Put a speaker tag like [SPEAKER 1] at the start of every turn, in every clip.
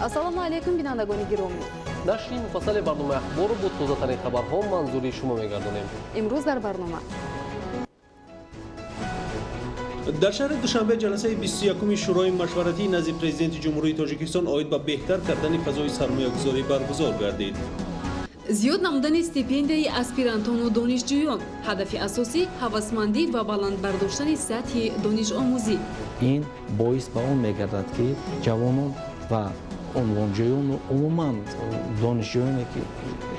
[SPEAKER 1] Ассалому алайкум, бинандагони гиромӣ.
[SPEAKER 2] Нашри муфассали барномаи ахборро бо тозатарин хабарҳо манзури шумо мегардонем.
[SPEAKER 1] Имрӯз дар барнома:
[SPEAKER 3] Дар шаҳри Душанбе ҷаласаи 21-уми Шӯрои машваратии назди Президенти Ҷумҳурии Тоҷикистон оид ба беҳтар кардани фазои сармоягузорӣ баргузор гардид.
[SPEAKER 1] Зиёд намудани стипендияи аспирантону донишҷӯён, ҳадафи асосӣ ҳавасмандӣ ва баланд бардоштани сатҳи донишомӯзӣ.
[SPEAKER 4] Ин боис ба он мегардад, ки ҷавонон ва унвонҷӯёну умуман донишҷӯёне ки,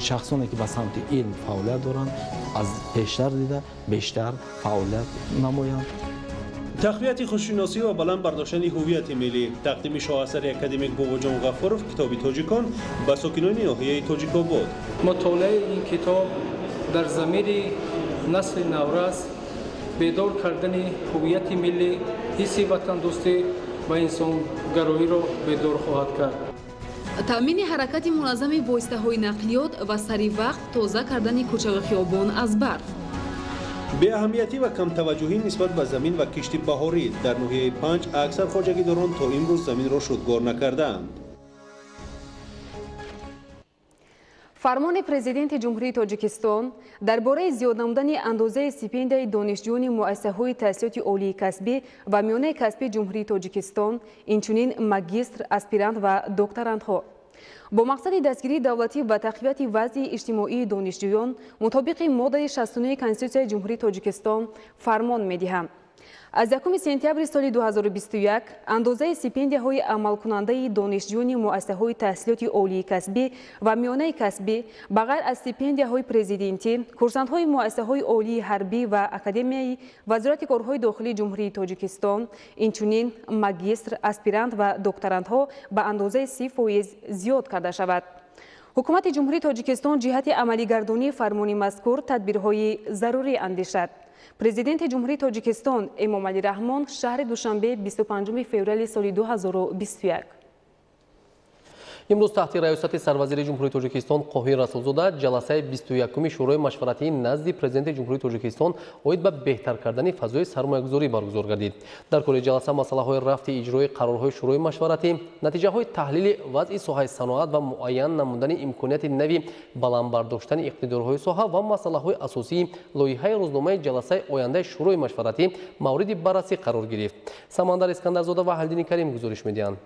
[SPEAKER 4] шахсоне ки ба самти илм фаъолият доранд, аз пештар дида бештар фаъолият намоянд.
[SPEAKER 3] Тақвияти худшиносӣ ва баланд бардоштани ҳуввияти миллӣ. Тақдими шоҳасари академик Бобоҷон Ғафуров «Китоби тоҷикон» ба сокинони ноҳияи Тоҷикобод.
[SPEAKER 5] Мутолиаи ин китоб дар замири насли наврас бедор кардани ҳуввияти миллӣ, ҳисси ватандӯстӣ ва инсонгароиро бедор хоҳад кард.
[SPEAKER 1] Таъмини ҳаракати муназзами воситаҳои нақлиёт ва сари вақт тоза кардани кӯчаву хиёбон аз барф.
[SPEAKER 3] Беаҳамиятӣ ва камтаваҷҷӯҳӣ нисбат ба замин ва кишти баҳорӣ. Дар ноҳияи Панҷ аксар хоҷагидорон то имрӯз заминро шудгор накардаанд.
[SPEAKER 1] Фармони Президенти Ҷумҳурии Тоҷикистон дар бораи зиёд намудани андозаи стипендияи донишҷӯёни муассисаҳои таҳсилоти олии касбӣ ва миёнаи касбии Ҷумҳурии Тоҷикистон, инчунин магистр, аспирант ва докторантҳо. Бо мақсади дастгирии давлатӣ ва тақвияти вазъи иҷтимоии донишҷӯён мутобиқи моддаи 69 Конститутсияи Ҷумҳурии Тоҷикистон фармон медиҳам. Аз 1 сентябри соли 2021 андозаи стипендияҳои амалкунандаи донишҷӯёни муассисаҳои таҳсилоти олии касбӣ ва миёнаи касбӣ, ба ғайр аз стипендияҳои президентӣ, курсантҳои муассисаҳои олии ҳарбӣ ва Академияи Вазорати корҳои дохилии Ҷумҳурии Тоҷикистон, инчунин магистр, аспирант ва докторантҳо ба андозаи 30% зиёд карда шавад. Ҳукумати Ҷумҳурии Тоҷикистон ҷиҳати амалигардонии фармони мазкур тадбирҳои зарурӣ андешад. Президенти Ҷумҳурии Тоҷикистон Эмомалӣ Раҳмон, шаҳри Душанбе, 25 феврали соли 2021.
[SPEAKER 2] Имрӯз таҳти раёсати сарвазири Ҷумҳурии Тоҷикистон Қоҳир Расулзода ҷаласаи 21-уми Шӯрои машваратии назди Президенти Ҷумҳурии Тоҷикистон оид ба беҳтар кардани фазои сармоягузорӣ баргузор гардид. Дар кори ҷаласа масъалаҳои рафти иҷрои қарорҳои Шӯрои машваратӣ, натиҷаҳои таҳлили вазъи соҳаи саноат ва муайян намудани имконияти нави баланд бардоштани иқтидорҳои соҳа ва масъалаҳои асосии лоиҳаи рӯзномаи ҷаласаи ояндаи Шӯрои машваратӣ мавриди баррасӣ қарор гирифт. Самандар Искандарзода ва Ҳалдини Карим гузориш медиҳанд.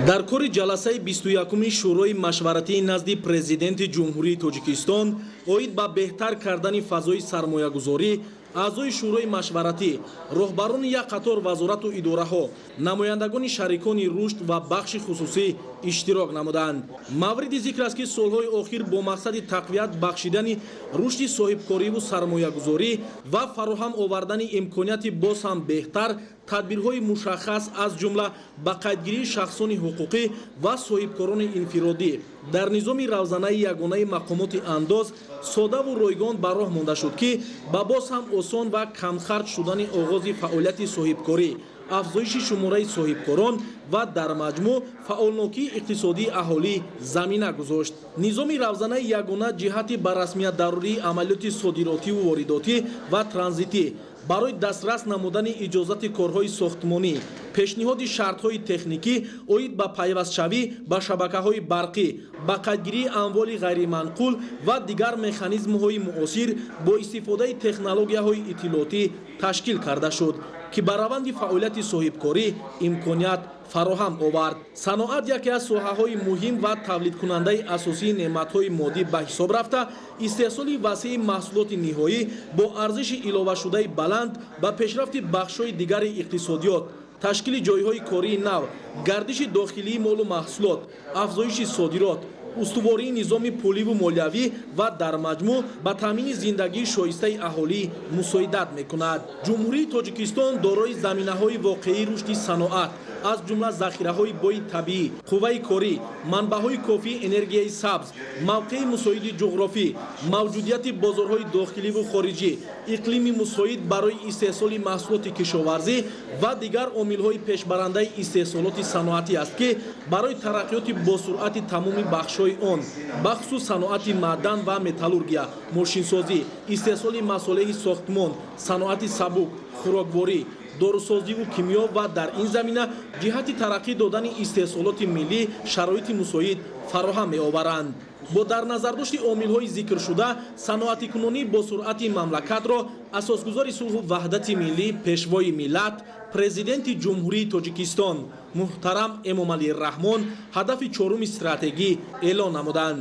[SPEAKER 6] Дар кори ҷаласаи 21-уми Шӯрои машваратии назди Президенти Ҷумҳурии Тоҷикистон оид ба беҳтар кардани фазои сармоягузорӣ аъзои Шӯрои машваратӣ, роҳбарони як қатор вазорату идораҳо, намояндагони шарикони рушд ва бахши хусусӣ иштирок намуданд. Мавриди зикр аст, ки солҳои охир бо мақсади тақвият бахшидани рушди соҳибкориву сармоягузорӣ ва фароҳам овардани имконияти боз ҳам беҳтар тадбирҳои мушаххас, аз ҷумла ба қайдгирии шахсони ҳуқуқӣ ва соҳибкорони инфиродӣ дар низоми равзанаи ягонаи мақомоти андоз содаву ройгон ба роҳ монда шуд, ки ба боз ҳам осон ва камхарҷ шудани оғози фаъолияти соҳибкорӣ, афзоиши шумораи соҳибкорон ва дар маҷмӯъ фаъолнокии иқтисодии аҳолӣ замина гузошт. Низоми равзанаи ягона ҷиҳати ба расмият дарурии амалиёти содиротиву воридотӣ ва транзитӣ, барои дастрас намудани иҷозати корҳои сохтмонӣ, пешниҳоди шартҳои техникӣ оид ба пайвастшавӣ ба шабакаҳои барқӣ, ба қайдгирии амволи ғайриманқул ва дигар механизмҳои муосир бо истифодаи технологияҳои иттилоотӣ ташкил карда шуд, ки ба раванди фаъолияти соҳибкорӣ имконият фароҳам овард. Саноат яке аз соҳаҳои муҳим ва тавлидкунандаи асосии неъматҳои моддӣ ба ҳисоб рафта, истеҳсоли васеи маҳсулоти ниҳоӣ бо арзиши иловашудаи баланд ба пешрафти бахшҳои дигари иқтисодиёт, ташкили ҷойҳои кории нав, гардиши дохилии молу маҳсулот, афзоиши содирот, устувории низоми пуливу молиявӣ ва дар маҷмӯъ ба таъмини зиндагии шоистаи аҳолӣ мусоидат мекунад. Ҷумҳурии Тоҷикистон дорои заминаҳои воқеии рушди саноат, аз ҷумла захираҳои бои табиӣ, қувваи корӣ, манбаъҳои кофии энергияи сабз, мавқеи мусоиди ҷуғрофӣ, мавҷудияти бозорҳои дохиливу хориҷӣ, иқлими мусоид барои истеҳсоли маҳсулоти кишоварзӣ ва дигар омилҳои пешбарандаи истеҳсолоти саноатӣ аст, ки барои тараққиёти босуръати тамоми бахшҳои он, бахусус саноати маъдан ва металлургия, мошинсозӣ, истеҳсоли масолеҳи сохтмон, саноати сабук, хӯрокворӣ, дорусозиву кимиё ва дар ин замина ҷиҳати тараққӣ додани истеҳсолоти миллӣ шароити мусоид фароҳам меоваранд. Бо дар назардошти омилҳои зикршуда, саноатикунонӣ бо суръати мамлакатро асосгузори сулҳу ваҳдати миллӣ, пешвои миллат, президенти Ҷумҳурии Тоҷикистон муҳтарам Эмомалӣ Раҳмон ҳадафи чоруми стратегӣ эълон намуданд.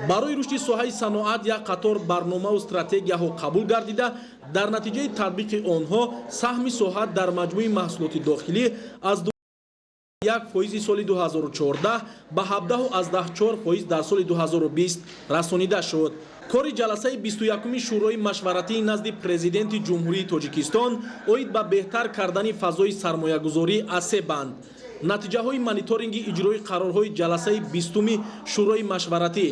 [SPEAKER 6] Барои рушди соҳаи саноат як қатор барномаву стратегияҳо қабул гардида, дар натиҷаи татбиқи онҳо саҳми соҳа дар маҷмӯи маҳсулоти дохилӣ аз 1% соли 2014 ба 17,4% дар соли 2020 расонида шуд. Кори ҷаласаи 21-уми Шӯрои машваратии назди Президенти Ҷумҳурии Тоҷикистон оид ба беҳтар кардани фазои сармоягузорӣ аз се банд: натиҷаҳои мониторинги иҷрои қарорҳои ҷаласаи 20-уми Шӯрои машваратӣ,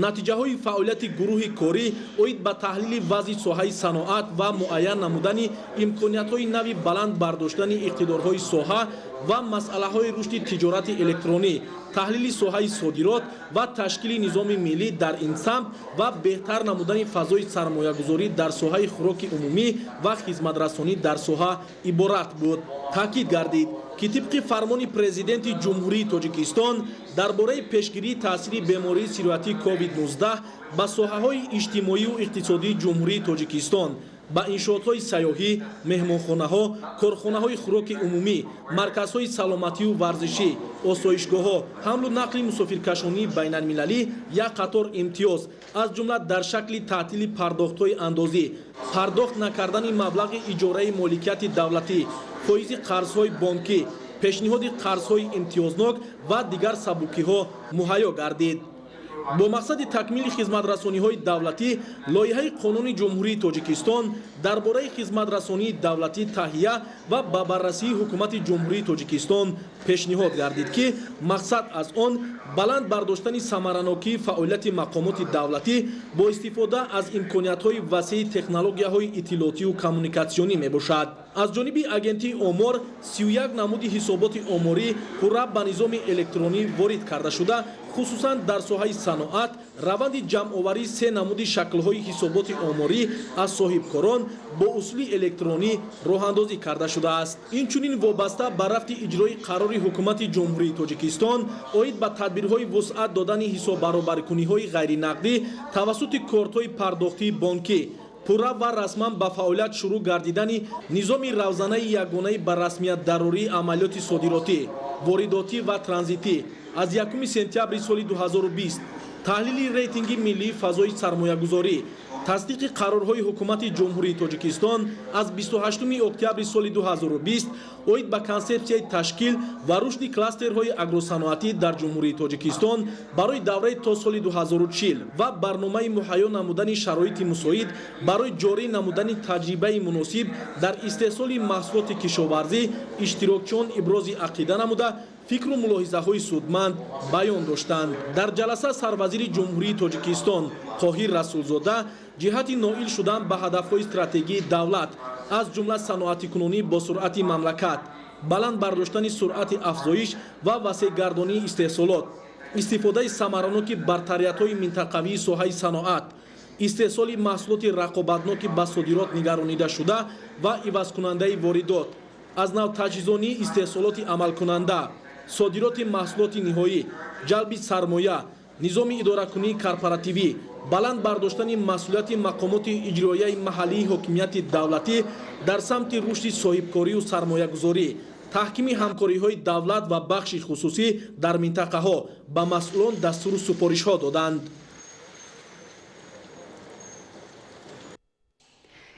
[SPEAKER 6] натиҷаҳои фаъолияти гурӯҳи корӣ оид ба таҳлили вазъи соҳаи саноат ва муайян намудани имкониятҳои нави баланд бардоштани иқтидорҳои соҳа ва масъалаҳои рушди тиҷорати электронӣ, таҳлили соҳаи содирот ва ташкили низоми миллӣ дар ин самт ва беҳтар намудани фазои сармоягузорӣ дар соҳаи хӯроки умумӣ ва хизматрасонӣ дар соҳа иборат буд. Таъкид гардид, ки тибқи фармони Президенти Ҷумҳурии Тоҷикистон дар бораи пешгирии таъсири бемории сироятии COVID-19 ба соҳаҳои иҷтимоию иқтисодии Ҷумҳурии Тоҷикистон, ба иншоотҳои сайёҳӣ, меҳмонхонаҳо, корхонаҳои хӯроки умумӣ, марказҳои саломатию варзишӣ, осоишгоҳҳо, ҳамлу нақли мусофиркашонии байналмилалӣ як қатор имтиёз, аз ҷумла дар шакли таътили пардохтҳои андозӣ, пардохт накардани маблағи иҷораи моликияти давлатӣ, фоизи қарзҳои бонкӣ, пешниҳоди қарзҳои имтиёзнок ва дигар сабукиҳо муҳайё гардид. Бо мақсади такмили хизматрасониҳои давлатӣ лоиҳаи қонуни Ҷумҳурии Тоҷикистон дар бораи хизматрасонии давлатӣ таҳия ва ба баррасии Ҳукумати Ҷумҳурии Тоҷикистон пешниҳод гардид, ки мақсад аз он баланд бардоштани самаранокии фаъолияти мақомоти давлатӣ бо истифода аз имкониятҳои васеи технологияҳои иттилоотию коммуникатсионӣ мебошад. Аз ҷониби Агентии омор 31 намуди ҳисоботи оморӣ пурра ба низоми электронӣ ворид карда шуда, хусусан дар соҳаи саноат раванди ҷамъоварии се намуди шаклҳои ҳисоботи оморӣ аз соҳибкорон бо усули электронӣ роҳандозӣ карда шудааст. Инчунин вобаста ба рафти иҷрои қарори Ҳукумати Ҷумҳурии Тоҷикистон оид ба тадбирҳои вусъат додани ҳисоббаробаркуниҳои ғайринақдӣ тавассути кортҳои пардохтии бонкӣ, пурра ва расман ба фаъолият шурӯъ гардидани низоми равзанаи ягонаи ба расмият дарории амалиёти содиротӣ, воридотӣ ва транзитӣ аз 1 сентябри соли 2020, таҳлили рейтинги миллии фазои сармоягузорӣ, тасдиқи қарорҳои Ҳукумати Ҷумҳурии Тоҷикистон аз 28 октябри соли 2020 оид ба консепсияи ташкил ва рушди кластерҳои агросаноатӣ дар Ҷумҳурии Тоҷикистон барои давраи то соли 2040 ва барномаи муҳайё намудани шароити мусоид барои ҷорӣ намудани таҷрибаи муносиб дар истеҳсоли маҳсулоти кишоварзӣ иштирокчиён ибрози ақида намуда, фикру мулоҳизаҳои судманд баён доштанд. Дар ҷаласа сарвазири Ҷумҳурии Тоҷикистон Қоҳир Расулзода ҷиҳати ноил шудан ба ҳадафҳои стратегии давлат, аз ҷумла саноатикунонӣ бо суръати мамлакат, баланд бардоштани суръати афзоиш ва васеъгардонии истеҳсолот, истифодаи самараноки бартариятҳои минтақавии соҳаи саноат, истеҳсоли маҳсулоти рақобатноки ба содирот нигаронида шуда ва ивазкунандаи воридот, аз нав таҷҳизонии истеҳсолоти амалкунанда, содироти маҳсулоти ниҳоӣ, ҷалби сармоя, низоми идоракунии корпоративӣ, баланд бардоштани масъулияти мақомоти иҷроияи маҳаллии ҳокимияти давлатӣ дар самти рушди соҳибкорию сармоягузорӣ, таҳкими ҳамкориҳои давлат ва бахши хусусӣ дар минтақаҳо ба масъулон дастуру супоришҳо доданд.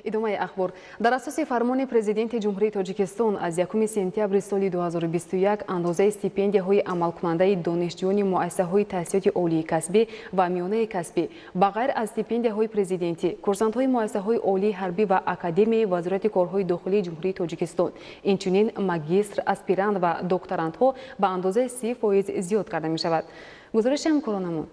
[SPEAKER 1] Идомаи ахбор. Дар асоси фармони Президенти Ҷумҳурии Тоҷикистон аз 1 сентябри соли 2021 андозаи стипендияҳои амалкунандаи донишҷӯёни муассисаҳои таҳсилоти олии касбӣ ва миёнаи касбӣ ба ғайр аз стипендияҳои президентӣ, курсантҳои муассисаҳои олии ҳарбӣ ва академияи Вазорати корҳои дохилии Ҷумҳурии Тоҷикистон, инчунин магистр, аспирант ва докторантҳо ба андозаи 30% зиёд карда мешавад. Гузориши ҳамкоронамон.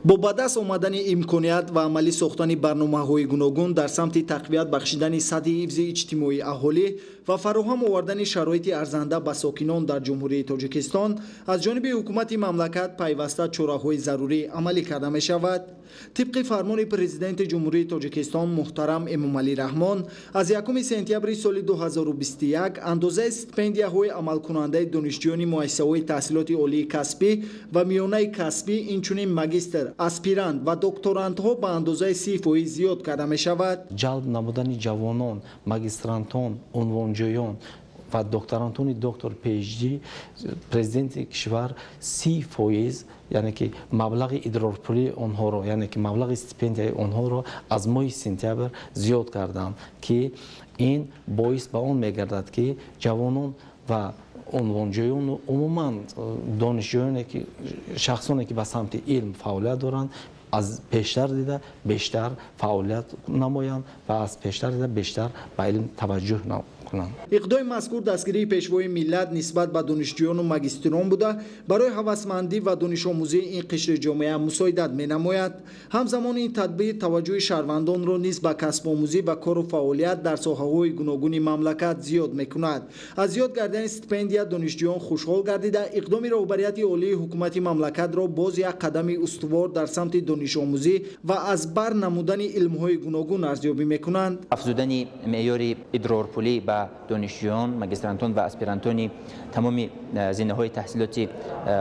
[SPEAKER 7] Бо ба даст омадани имконият ва амалӣ сохтани барномаҳои гуногун дар самти тақвият бахшидани сатҳи ҳифзи иҷтимоии аҳолӣ ва фароҳам овардани шароити арзанда ба сокинон дар Ҷумҳурии Тоҷикистон аз ҷониби ҳукумати мамлакат пайваста чораҳои зарурӣ амалӣ карда мешавад. Тибқи фармони Президенти Ҷумҳурии Тоҷикистон муҳтарам Эмомалӣ Раҳмон аз 1 сентябри соли 2021 андозаи стипендияҳои амалкунандаи донишҷӯёни муассисаҳои таҳсилоти олии касбӣ ва миёнаи касбӣ, инчунин магистр, аспирант ва докторантҳо ба андозаи 30% зиёд карда мешавад.
[SPEAKER 4] Ҷалб намудани ҷавонон, магистрантон, унвонҷӯён ва докторантони доктор PhD, президенти кишвар 30%, яъне ки маблағи идрорпулии онҳоро, яъне ки маблағи стипендияи онҳоро аз моҳи сентябр зиёд карданд, ки ин боис ба он мегардад, ки ҷавонон ва унвонҷӯёну умуман донишҷӯёне ки шахсоне ки ба самти илм фаъолият доранд, аз пештар дида бештар фаъолият намоянд ва аз пештар дида бештар ба илм таваҷҷӯҳ кунанд.
[SPEAKER 7] Иқдоми мазкур дастгирии Пешвои миллат нисбат ба донишҷӯёну магистрон буда, барои ҳавасмандӣ ва донишомӯзии ин қишри ҷомеа мусоидат менамояд. Ҳамзамон ин тадбир таваҷҷӯҳи шаҳрвандонро низ ба касбомӯзӣ ва кору фаъолият дар соҳаҳои гуногуни мамлакат зиёд мекунад. Аз зиёд гардидани стипендия донишҷӯён хушҳол гардида, иқдоми роҳбарияти олии ҳукумати мамлакатро боз як қадами устувор дар самти донишомӯзӣ ва аз бар намудани илмҳои гуногун арзёбӣ мекунанд.
[SPEAKER 8] Афзудани меъёри идрорпулӣ ба донишҷӯён, магистрантон ва аспирантони тамоми зинаҳои таҳсилоти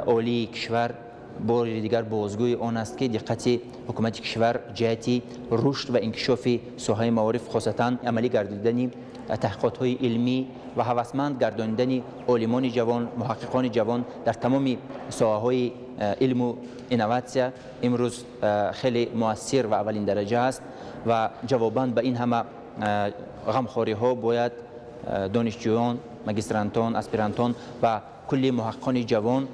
[SPEAKER 8] олии кишвар бори дигар бозгӯи он аст, ки диққати ҳукумати кишвар ҷиҳати рушд ва инкишофи соҳаи маориф, хосатан амалӣ гардидани таҳқиқотҳои илмӣ ва ҳавасманд гардонидани олимони ҷавон, муҳаққиқони ҷавон дар тамоми соҳаҳои илму инноватсия имрӯз хеле муассир ва аввалин дараҷа аст. Ва ҷавобан ба ин ҳама ғамхориҳо бояд донишҷӯён, магистрантон, аспирантон ва кулли муҳаққиқони ҷавон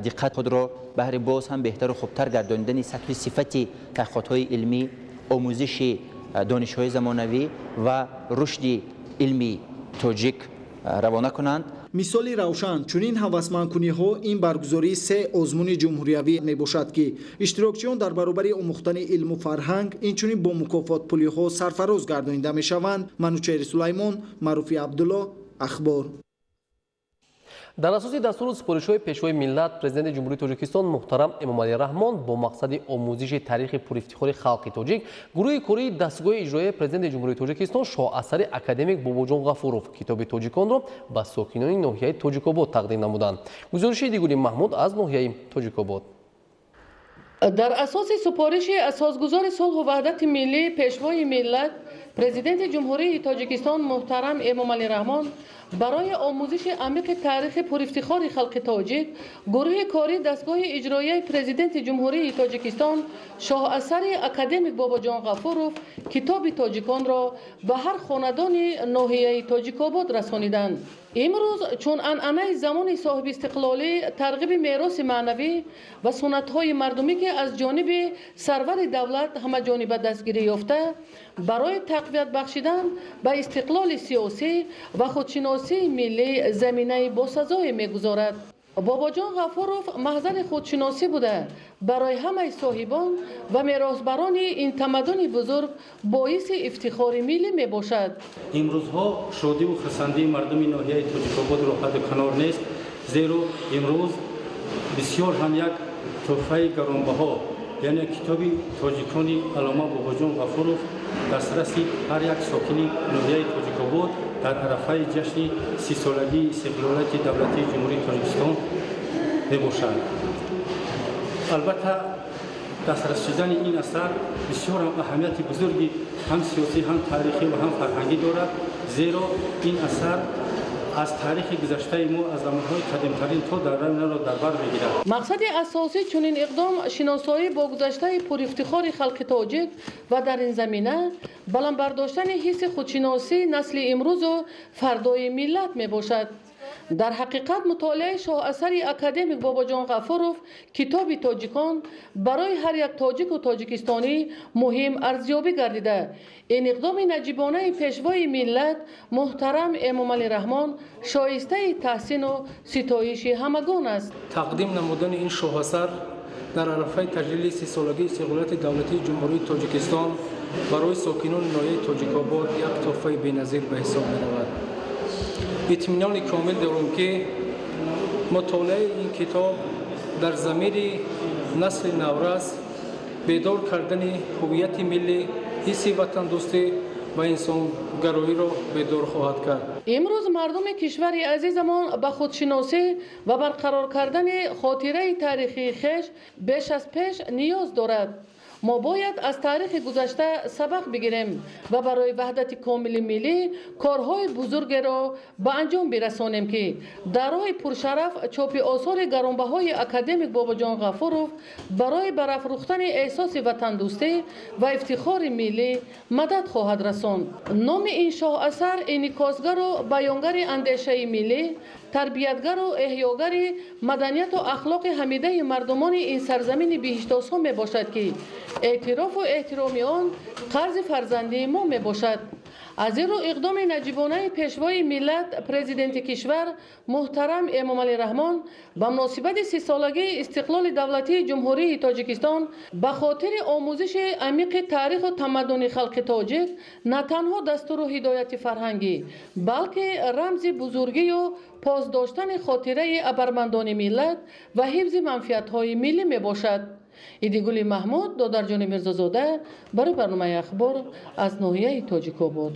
[SPEAKER 8] диққат худро баҳри боз ҳам беҳтару хубтар гардонидани сатҳи сифати таҳқиқотҳои илмӣ, омӯзиши донишҳои замонавӣ ва рушди илми тоҷик равона кунанд.
[SPEAKER 7] Мисоли равшан чунин ҳавасмандкуниҳо ин баргузории се озмуни ҷумҳуриявӣ мебошад, ки иштирокчиён дар баробари омӯхтани илму фарҳанг инчунин бо мукофотпулиҳо сарфароз гардонида мешаванд. Манучеҳри Сулаймон, Маъруфи Абдулло, Ахбор.
[SPEAKER 2] Дар асоси дастуру супоришҳои Пешвои миллат, Президенти Ҷумҳурии Тоҷикистон муҳтарам Эмомалӣ Раҳмон бо мақсади омӯзиши таърихи пурифтихори халқи тоҷик, гурӯҳи кории дастгоҳи иҷроияи Президенти Ҷумҳурии Тоҷикистон шоҳасари академик Бобоҷон Ғафуров «Китоби тоҷиконро» ба сокинони ноҳияи Тоҷикобод тақдим намуданд. Гузориши Дигули Маҳмуд аз ноҳияи Тоҷикобод.
[SPEAKER 9] Дар асоси супориши асосгузори сулҳу ваҳдати миллӣ, Пешвои миллат, Президенти Ҷумҳурии Тоҷикистон муҳтарам Эмомалӣ Раҳмон барои омӯзиши амиқи таърихи пурифтихори халқи тоҷик, гурӯҳи корӣ дастгоҳи иҷроияи Президенти Ҷумҳурии Тоҷикистон шоҳасари академик Бобоҷон Ғафуров «Китоби тоҷиконро» ба ҳар хонадони ноҳияи Тоҷикобод расониданд. Имрӯз чун анъанаи замони соҳибистиқлолӣ, тарғиби мероси маънавӣ ва суннатҳои мардумӣ, ки аз ҷониби сарвари давлат ҳамаҷониба дастгирӣ ёфта, барои тақвият бахшидан ба истиқлоли сиёсӣ ва худшиносии миллӣ заминаи босазое мегузорад. Бобоҷон Ғафуров маҳзари худшиносӣ буда, барои ҳамаи соҳибон ва меросбарони ин тамаддуни бузург боиси ифтихори миллӣ мебошад.
[SPEAKER 5] Имрӯзҳо шодиву хурсандии мардуми ноҳияи Тоҷикободро ҳаду канор нест, зеро имрӯз бисёр ҳам як тӯҳфаи гаронбаҳо, яъне китоби тоҷикони аллома Бобоҷон Ғафуров дастраси ҳар як сокини ноҳияи Тоҷикобод дар арафаи ҷашни 30-солагии истиқлолияти давлатии Ҷумҳурии Тоҷикистон мебошад. Албатта, дастрас шудани ин асар бисёр ҳам аҳамияти бузурги ҳам сиёсӣ, ҳам таърихӣ ва ҳам фарҳангӣ дорад, зеро ин асар аз таърихи гузаштаи мо аз замонҳои қадимтарин то давраи навро дар бар мегирад.
[SPEAKER 9] Мақсади асосӣ чунин иқдом шиносоӣ бо гузаштаи пурифтихори халқи тоҷик ва дар ин замина баланд бардоштани ҳисси худшиносии насли имрӯзу фардои миллат мебошад. Дар ҳақиқат, мутолиаи шоҳасари академик Бобоҷон Ғафуров «Китоби тоҷикон» барои ҳар як тоҷику тоҷикистонӣ муҳим арзёбӣ гардида, ин иқдоми наҷибонаи Пешвои миллат муҳтарам Эмомалӣ Раҳмон шоистаи таҳсину ситоиши ҳамагон аст.
[SPEAKER 5] Тақдим намудани ин шоҳасар дар арафаи таҷлили 30-солагии истиқлолияти давлатии Ҷумҳурии Тоҷикистон барои сокинони ноҳияи Тоҷикобод як тӯҳфаи беназир ба ҳисоб меравад. Итминони комил дорем, ки мутолиаи ин китоб дар замири насли наврас бедор кардани ҳувияти миллӣ, ҳисси ватандӯстӣ ва инсонгароиро бедор хоҳад кард.
[SPEAKER 9] Имрӯз мардуми кишвари азизамон ба худшиносӣ ва барқарор кардани хотираи таърихии хеш беш аз пеш ниёз дорад. Мо бояд аз таърихи гузашта сабақ бигирем ва барои ваҳдати комили миллӣ корҳои бузургеро ба анҷом бирасонем, ки дар роҳи пуршараф чопи осори гаронбаҳои академик Бобоҷон Ғафуров барои барафрӯхтани эҳсоси ватандӯстӣ ва ифтихори миллӣ мадад хоҳад расонд. Номи ин шоҳасар инъикосгару баёнгари андешаи миллӣ, тарбиятгару эҳёгари маданияту ахлоқи ҳамидаи мардумони ин сарзамини биҳиштосҳо мебошад, ки эътирофу эҳтироми он қарзи фарзандии мо мебошад. Аз ин рӯ иқдоми наҷибонаи пешвои миллат, президенти кишвар муҳтарам Эмомалӣ Раҳмон ба муносибати 30-солагии истиқлоли давлатии Ҷумҳурии Тоҷикистон ба хотири омӯзиши амиқи таъриху тамаддуни халқи тоҷик на танҳо дастуру ҳидояти фарҳангӣ, балки рамзи бузургию пос доштани хотираи абармандони миллат ва ҳифзи манфиатҳои миллӣ мебошад. Идигули Маҳмуд, Додарҷони Мирзозода барои барномаи Ахбор аз ноҳияи Тоҷикобод.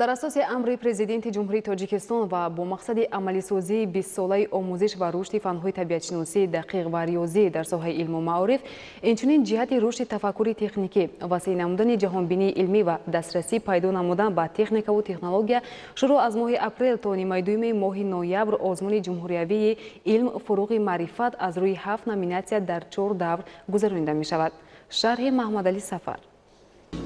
[SPEAKER 1] Дар асоси амри Президенти Ҷумҳурии Тоҷикистон ва бо мақсади амалисозии 20-солаи омӯзиш ва рушди фанҳои табиатшиносӣ, дақиқ ва риёзӣ дар соҳаи илму маориф, инчунин ҷиҳати рушди тафаккури техникӣ, васеъ намудани ҷаҳонбинии илмӣ ва дастрасӣ пайдо намудан ба техникаву технология, шурӯъ аз моҳи апрел то нимаи дуюми моҳи ноябр озмуни ҷумҳуриявии илм фуруғи маърифат аз рӯи 7 номинатсия дар 4 давр гузаронида мешавад. Шарҳи Маҳмадалӣ Сафар.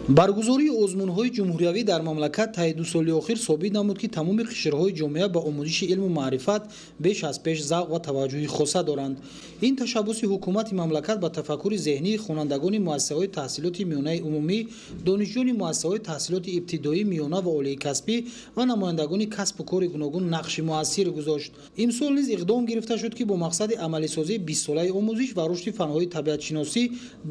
[SPEAKER 10] Баргузории озмунҳои ҷумҳуриявӣ дар мамлакат таи 2 соли охир собит намуд, ки тамоми қишрҳои ҷомеа ба омӯзиши илму маърифат беш аз пеш завқ ва таваҷҷӯҳи хоса доранд. Ин ташаббуси ҳукумати мамлакат ба тафаккури зеҳнии хонандагони муассисаҳои таҳсилоти миёнаи умумӣ, донишҷӯёни муассисаҳои таҳсилоти ибтидоӣ, миёна ва олии касбӣ ва намояндагони касбу кори гуногун нақши муассир гузошт. Имсол низ иқдом гирифта шуд, ки бо мақсади амалисозии 20-солаи омӯзиш ва рушди фанҳои табиатшиносӣ,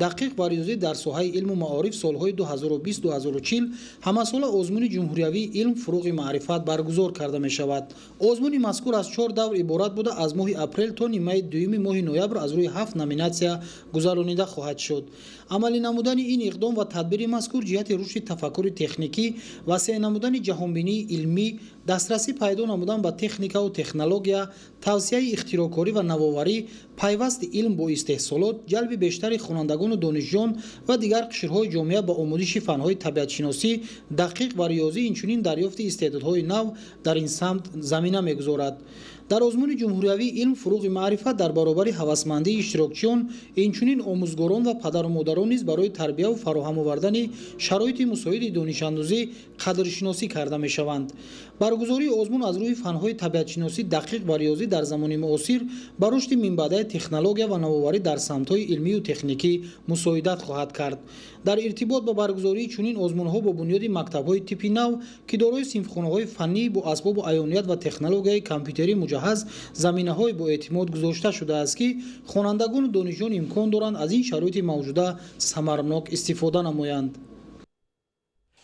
[SPEAKER 10] дақиқ ва риёзӣ дар соҳаи илму маориф солҳои 2020-2040 ҳамасола озмуни ҷумҳуриявии илм фуруғи маърифат баргузор карда мешавад. Озмуни мазкур аз 4 давр иборат буда, аз моҳи апрел то нимаи дуюми моҳи ноябр аз рӯи 7 номинатсия гузаронида хоҳад шуд. Амалӣ намудани ин иқдом ва тадбири мазкур ҷиҳати рушди тафаккури техникӣ, васеъ намудани ҷаҳонбинии илмӣ, дастрасӣ пайдо намудан ба техникаву технология, тавсияи ихтироъкорӣ ва навоварӣ, пайвасти илм бо истеҳсолот, ҷалби бештари хонандагону донишҷӯён ва дигар қишрҳои ҷомеа ба омӯзиши фанҳои табиатшиносӣ, дақиқ ва риёзӣ, инчунин дарёфти истеъдодҳои нав дар ин самт замина мегузорад. Дар озмуни ҷумҳуриявии илм фуруғи маърифат дар баробари ҳавасмандии иштирокчиён, инчунин омӯзгорон ва падару модарон низ барои тарбияву фароҳам овардани шароити мусоиди донишандӯзӣ қадршиносӣ карда мешаванд. Баргузории озмун аз рӯи фанҳои табиатшиносӣ, дақиқ ва риёзӣ дар замони муосир ба рушди минбаъдаи технология ва навоварӣ дар самтҳои илмию техникӣ мусоидат хоҳад кард. Дар иртибот ба баргузории чунин озмунҳо бо бунёди мактабҳои типи нав, ки дорои синфхонаҳои фаннӣ бо асбобу аёният ва технологияи компютерӣ муҷаҳҳаз, заминаҳои боэътимод гузошта шудааст, ки хонандагону донишҷӯён имкон доранд аз ин шароити мавҷуда самарнок истифода намоянд.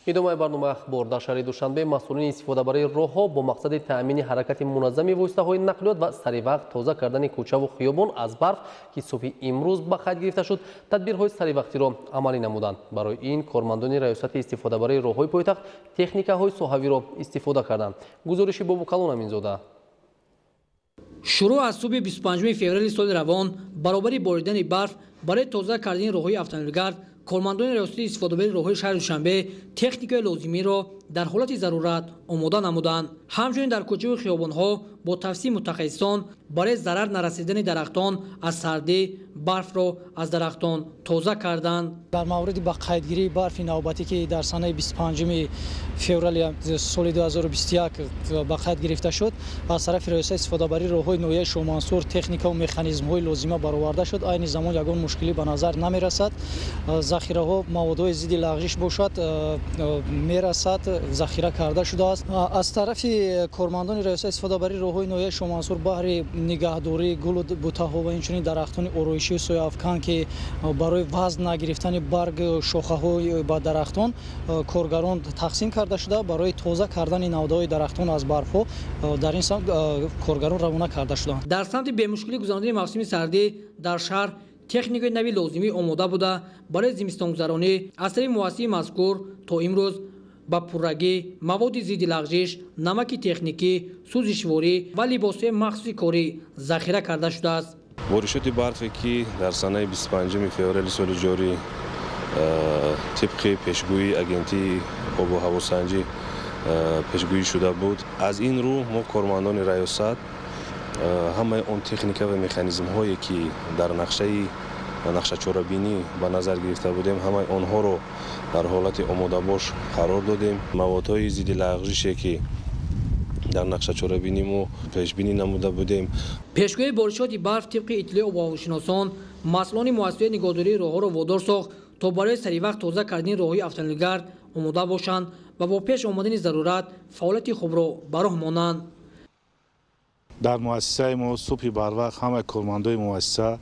[SPEAKER 2] Идомаи барномаи Ахбор. Дар шаҳри Душанбе масъулини истифодабарии роҳҳо бо мақсади таъмини ҳаракати муназзами воситаҳои нақлиёт ва саривақт тоза кардани кӯчаву хиёбон аз барф, ки субҳи имрӯз ба қайд гирифта шуд, тадбирҳои саривақтиро амалӣ намуданд. Барои ин кормандони раёсати истифодабарии роҳҳои пойтахт техникаҳои соҳавиро истифода карданд. Гузориши Бобукалон Аминзода.
[SPEAKER 11] Шурӯъ аз субҳи 25 феврали соли равон баробари боридани барф барои тоза кардани роҳҳои автомобилгард кормандони раёсати истифодабарии роҳҳои шаҳри Душанбе техникаи лозимиро дар ҳолати зарурат омода намуданд. Ҳамчунин дар кӯчаву хиёбонҳо бо тавсияи мутахассисон барои зарар нарасидани дарахтон аз сардӣ барфро аз дарахтон тоза карданд.
[SPEAKER 12] Дар мавриди ба қайдгирии барфи навбатӣ, ки дар санаи 25 феврали соли 2021 ба қайд гирифта шуд, аз тарафи раёсати истифодабарии роҳҳои ноҳияи Шоҳмансур техникаву механизмҳои лозима бароварда шуд. Айни замон ягон мушкилӣ ба назар намерасад. Захираҳо маводҳои зидди лағжиш бошад мерасад, захира карда шудааст. Аз тарафи кормандони раёсати истифодабарии роҳҳои ноҳияи Шоҳмансур баҳри нигаҳдории гулу бутаҳо ва инчунин дарахтони ороишию сояафкан, ки барои вазн нагирифтани барг шохаҳои ба дарахтон коргарон тақсим карда шуда, барои тоза кардани навдаҳои дарахтон аз барфҳо дар ин самт коргарон равона карда шуданд.
[SPEAKER 11] Дар самти бемушкилӣ гузарондани мавсими сардӣ дар шаҳр Техникаи нави лозимӣ омода буда, барои зимистонгузаронӣ аз тарафи муассисаи мазкур то имрӯз ба пуррагӣ маводи зидди лағжиш, намаки техникӣ, сӯзишворӣ ва либосҳои махсуси корӣ захира карда шудааст.
[SPEAKER 13] Боришоти барфе, ки дар санаи 25 феврали соли ҷорӣ тибқи пешгӯии агентии обу ҳавосанҷӣ пешгӯӣ шуда буд, аз ин рӯ мо, кормандони раёсат, ҳамаи он техника ва механизмҳое, ки дар нақшаи нақшачорабинӣ ба назар гирифта будем, ҳамаи онҳоро дар ҳолати омодабош қарор додем. Маводҳои зидди лағжише, ки дар нақшачорабинӣ мо пешбинӣ намуда будем.
[SPEAKER 11] Пешгӯии боришоти барф тибқи иттилои обуҳавошиносон масъулони муассисаи нигоҳдории роҳҳоро водор сохт, то барои саривақт тоза кардани роҳҳои автомобилгард омода бошанд ва бо пеш омадани зарурат фаъолияти хубро ба роҳ монанд.
[SPEAKER 14] Дар муассисаи мо субҳи барвақт ҳамаи кормандои муассиса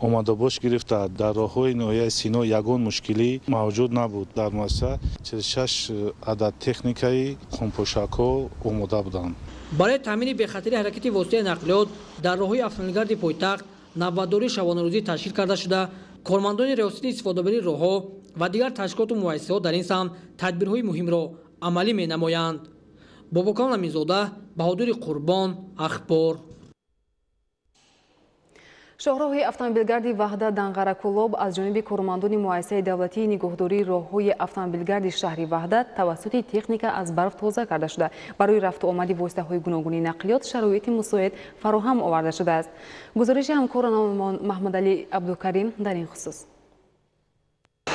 [SPEAKER 14] омодабош гирифта, дар роҳҳои ноҳияи Сино ягон мушкилӣ мавҷуд набуд. Дар муассиса 46 адад техникаи хунпӯшакҳо омода буданд.
[SPEAKER 11] Барои таъмини бехатари ҳаракати воситаи нақлиёт дар роҳҳои автомобилгарди пойтахт навбатдории шабонарӯзӣ ташкил карда шуда, кормандони риёсати истифодабарии роҳҳо ва дигар ташкилоту муассисаҳо дар ин самт тадбирҳои муҳимро амалӣ менамоянд. Бобокон Ламинзода, Баҳодури Қурбон, Ахбор.
[SPEAKER 1] Шоҳроҳи автомобилгарди Ваҳдат Данғара Кӯлоб аз ҷониби кормандони муассисаи давлатии нигоҳдории роҳҳои автомобилгарди шаҳри Ваҳдат тавассути техника аз барф тоза карда шуда, барои рафту омади воситаҳои гуногуни нақлиёт шароити мусоид фароҳам оварда шудааст. Гузориши ҳамкоронамон Маҳмадалӣ Абдукарим дар ин хусус.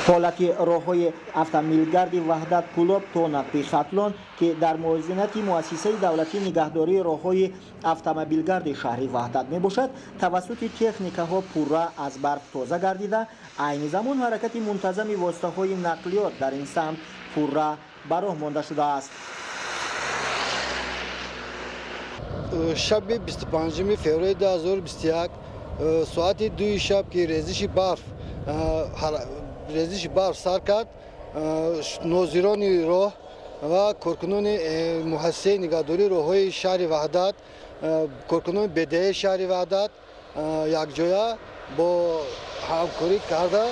[SPEAKER 15] Ҳолати роҳҳои автомобилгарди Ваҳдат Кӯлоб то нақби Хатлон, ки дар муозинати муассисаи давлатии нигаҳдории роҳҳои автомобилгарди шаҳри Ваҳдат мебошад, тавассути техникаҳо пурра аз барф тоза гардида, айни замон ҳаракати мунтазами воситаҳои нақлиёт дар ин самт пурра ба роҳ монда шудааст.
[SPEAKER 16] Шаби 25 феврали 2021 соати 2 шаб, ки резиши барф сар кард, нозирони роҳ ва коркунони муассисаи нигаҳдории роҳҳои шаҳри Ваҳдат, коркунони БДЭ шаҳри Ваҳдат якҷоя бо ҳамкорӣ карда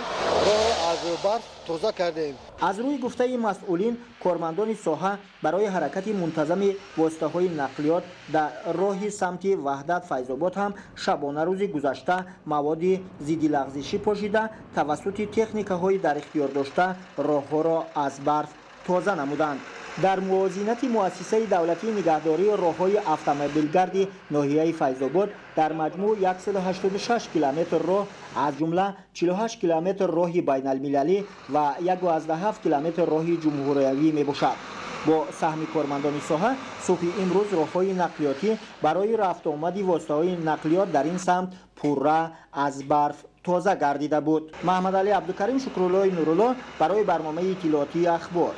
[SPEAKER 16] роҳро аз барф тоза кардем.
[SPEAKER 15] Аз рӯи гуфтаи масъулин, кормандони соҳа барои ҳаракати мунтазами воситаҳои нақлиёт дар роҳи самти Ваҳдат Файзобод ҳам шабонарӯзи гузашта маводи зиддилағзишӣ пошида, тавассути техникаҳои дар ихтиёр дошта роҳҳоро аз барф тоза намуданд. Дар муозинати муассисаи давлатии нигаҳдории роҳҳои автомобилгарди ноҳияи Файзобод дар маҷмӯъ 186 километр роҳ, аз ҷумла 48 километр роҳи байналмилалӣ ва 1,7 километр роҳи ҷумҳуриявӣ мебошад. Бо саҳми кормандони соҳа субҳи имрӯз роҳҳои нақлиётӣ барои рафтуомади воситаҳои нақлиёт дар ин самт пурра аз барф тоза гардида буд. Маҳмадалӣ Абдукарим, Шукруллои Нурулло барои барномаи иттилоотии Ахбор.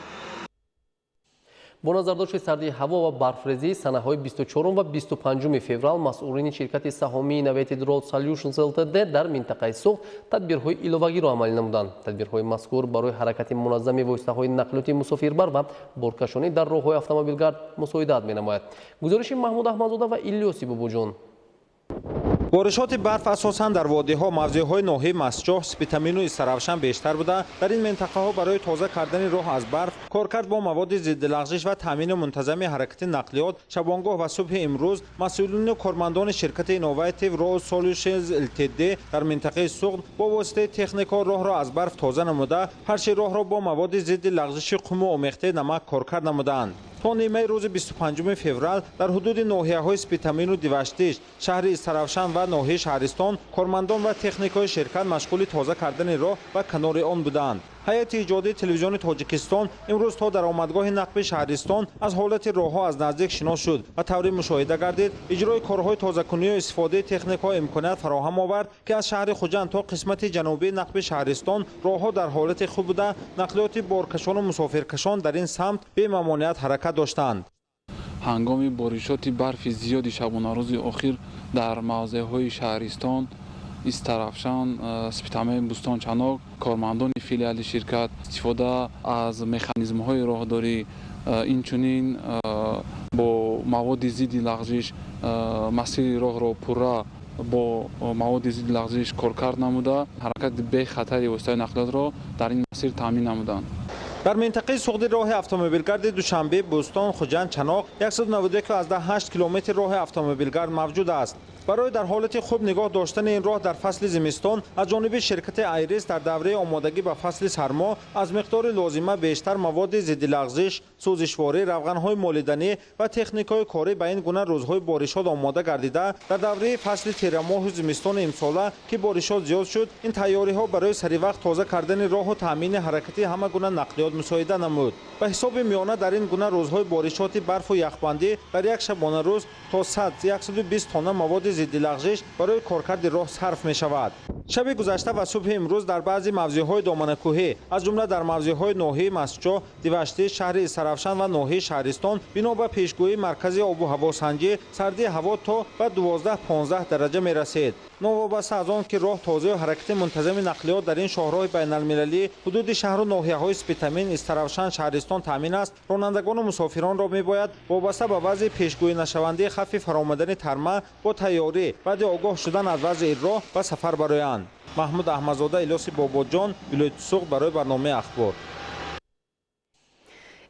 [SPEAKER 2] Бо назардошти сардии ҳаво ва барфрезӣ санаҳои 24 ва 25 феврал масъулини ширкати саҳомии Innovative Road Solutions Ltd дар минтақаи Суғд тадбирҳои иловагиро амалӣ намуданд. Тадбирҳои мазкур барои ҳаракати муназзами воситаҳои нақлиёти мусофирбар ва боркашонӣ дар роҳҳои автомобилгард мусоидат менамояд. Гузориши Маҳмуд Аҳмадзода ва Илёси Бобоҷон.
[SPEAKER 17] Боришоти барф асосан дар водиҳо, мавзеъҳои ноҳияи Мастчоҳ, Спитамину Истаравшан бештар буда, дар ин минтақаҳо барои тоза кардани роҳ аз барф, коркард бо маводи зиддилағжиш ва таъмини мунтазами ҳаракати нақлиёт шабонгоҳ ва субҳи имрӯз масъулину кормандони ширкати Innovative Road Solutions Ltd дар минтақаи Суғд бо воситаи техникаҳо роҳро аз барф тоза намуда, фарши роҳро бо маводи зидди лағжиши қуму омехтаи намак коркард намудаанд. То нимаи рӯзи 25 феврал дар ҳудуди ноҳияҳои Спитамину Диваштич, шаҳри Истаравшан ва ноҳияи Шаҳристон кормандон ва техникаҳои ширкат машғули тоза кардани роҳ ва канори он буданд. Ҳайати иҷодии телевизиони Тоҷикистон имрӯз то даромадгоҳи нақби Шаҳристон аз ҳолати роҳҳо аз наздик шинос шуд ва тавре мушоҳида гардид, иҷрои корҳои тозакунию истифодаи техникаҳо имконият фароҳам овард, ки аз шаҳри Хуҷанд то қисмати ҷанубии нақби Шаҳристон роҳҳо дар ҳолати хуб буда, нақлиёти боркашону мусофиркашон дар ин самт бемамоният ҳаракат доштанд.
[SPEAKER 18] Ҳангоми боришоти барфи зиёди шабонарӯзи охир дар мавзеъҳои Шаҳристон, Истарафшан, Спитамен, Бӯстончанок кормандони филиали ширкат истифода аз механизмҳои роҳдорӣ, инчунин бо маводи зидди лағжиш масири роҳро пурра Бо маводи зидди лағзиш коркард намуда, ҳаракати бехатари воситаи нақлиётро дар ин масир таъмин намуданд.
[SPEAKER 17] Дар минтақаи Суғди роҳи автомобилгарди Душанбе, Бӯстон, Хуҷанд, Чаноқ 191,8 километр роҳи автомобилгард мавҷуд аст. Барои дар ҳолати хуб нигоҳ доштани ин роҳ дар фасли зимистон аз ҷониби ширкати Айрис дар давраи омодагӣ ба фасли сармо аз миқдори лозима бештар маводи зиддилағзиш, сӯзишворӣ, равғанҳои молиданӣ ва техникаҳои корӣ ба ин гуна рӯзҳои боришот омода гардида, дар давраи фасли тирамоҳу зимистони имсола, ки боришот зиёд шуд, ин тайёриҳо барои саривақт тоза кардани роҳу таъмини ҳаракати ҳама гуна нақлиёт мусоида намуд. Ба ҳисоби миёна дар ин гуна рӯзҳои боришоти барфу яхбандӣ дар як шабонарӯз то 100-120 тонна маводи зиддилағзиш барои коркарди роҳ сарф мешавад. Шаби гузашта ва субҳи имрӯз дар баъзе мавзеъҳои доманакӯҳӣ, аз ҷумла дар мавзеъҳои ноҳияи Мастчоҳ, Диваштӣ, шаҳри Истаравшан ва ноҳияи Шаҳристон, бино ба пешгӯии маркази обу ҳавосанҷӣ, сардии ҳаво то ба 12-15 дараҷа мерасид. Новобаста аз он ки роҳ тозаю ҳаракати мунтазами нақлиёт дар ин шоҳроҳи байналмилалӣ ҳудуди шаҳру ноҳияҳои Спитамин, Истаравшан, Шаҳристон таъмин аст, ронандагону мусофиронро мебояд вобаста ба вазъи пешгӯинашавандаи хавфи фаромадани тарма бо тайёрӣ баъди огоҳ шудан аз вазъи ин роҳ ба сафар бароянд. Маҳмуд Аҳмадзода, Илёси Бобоҷон, вилояти Суғд барои барномаи Ахбор.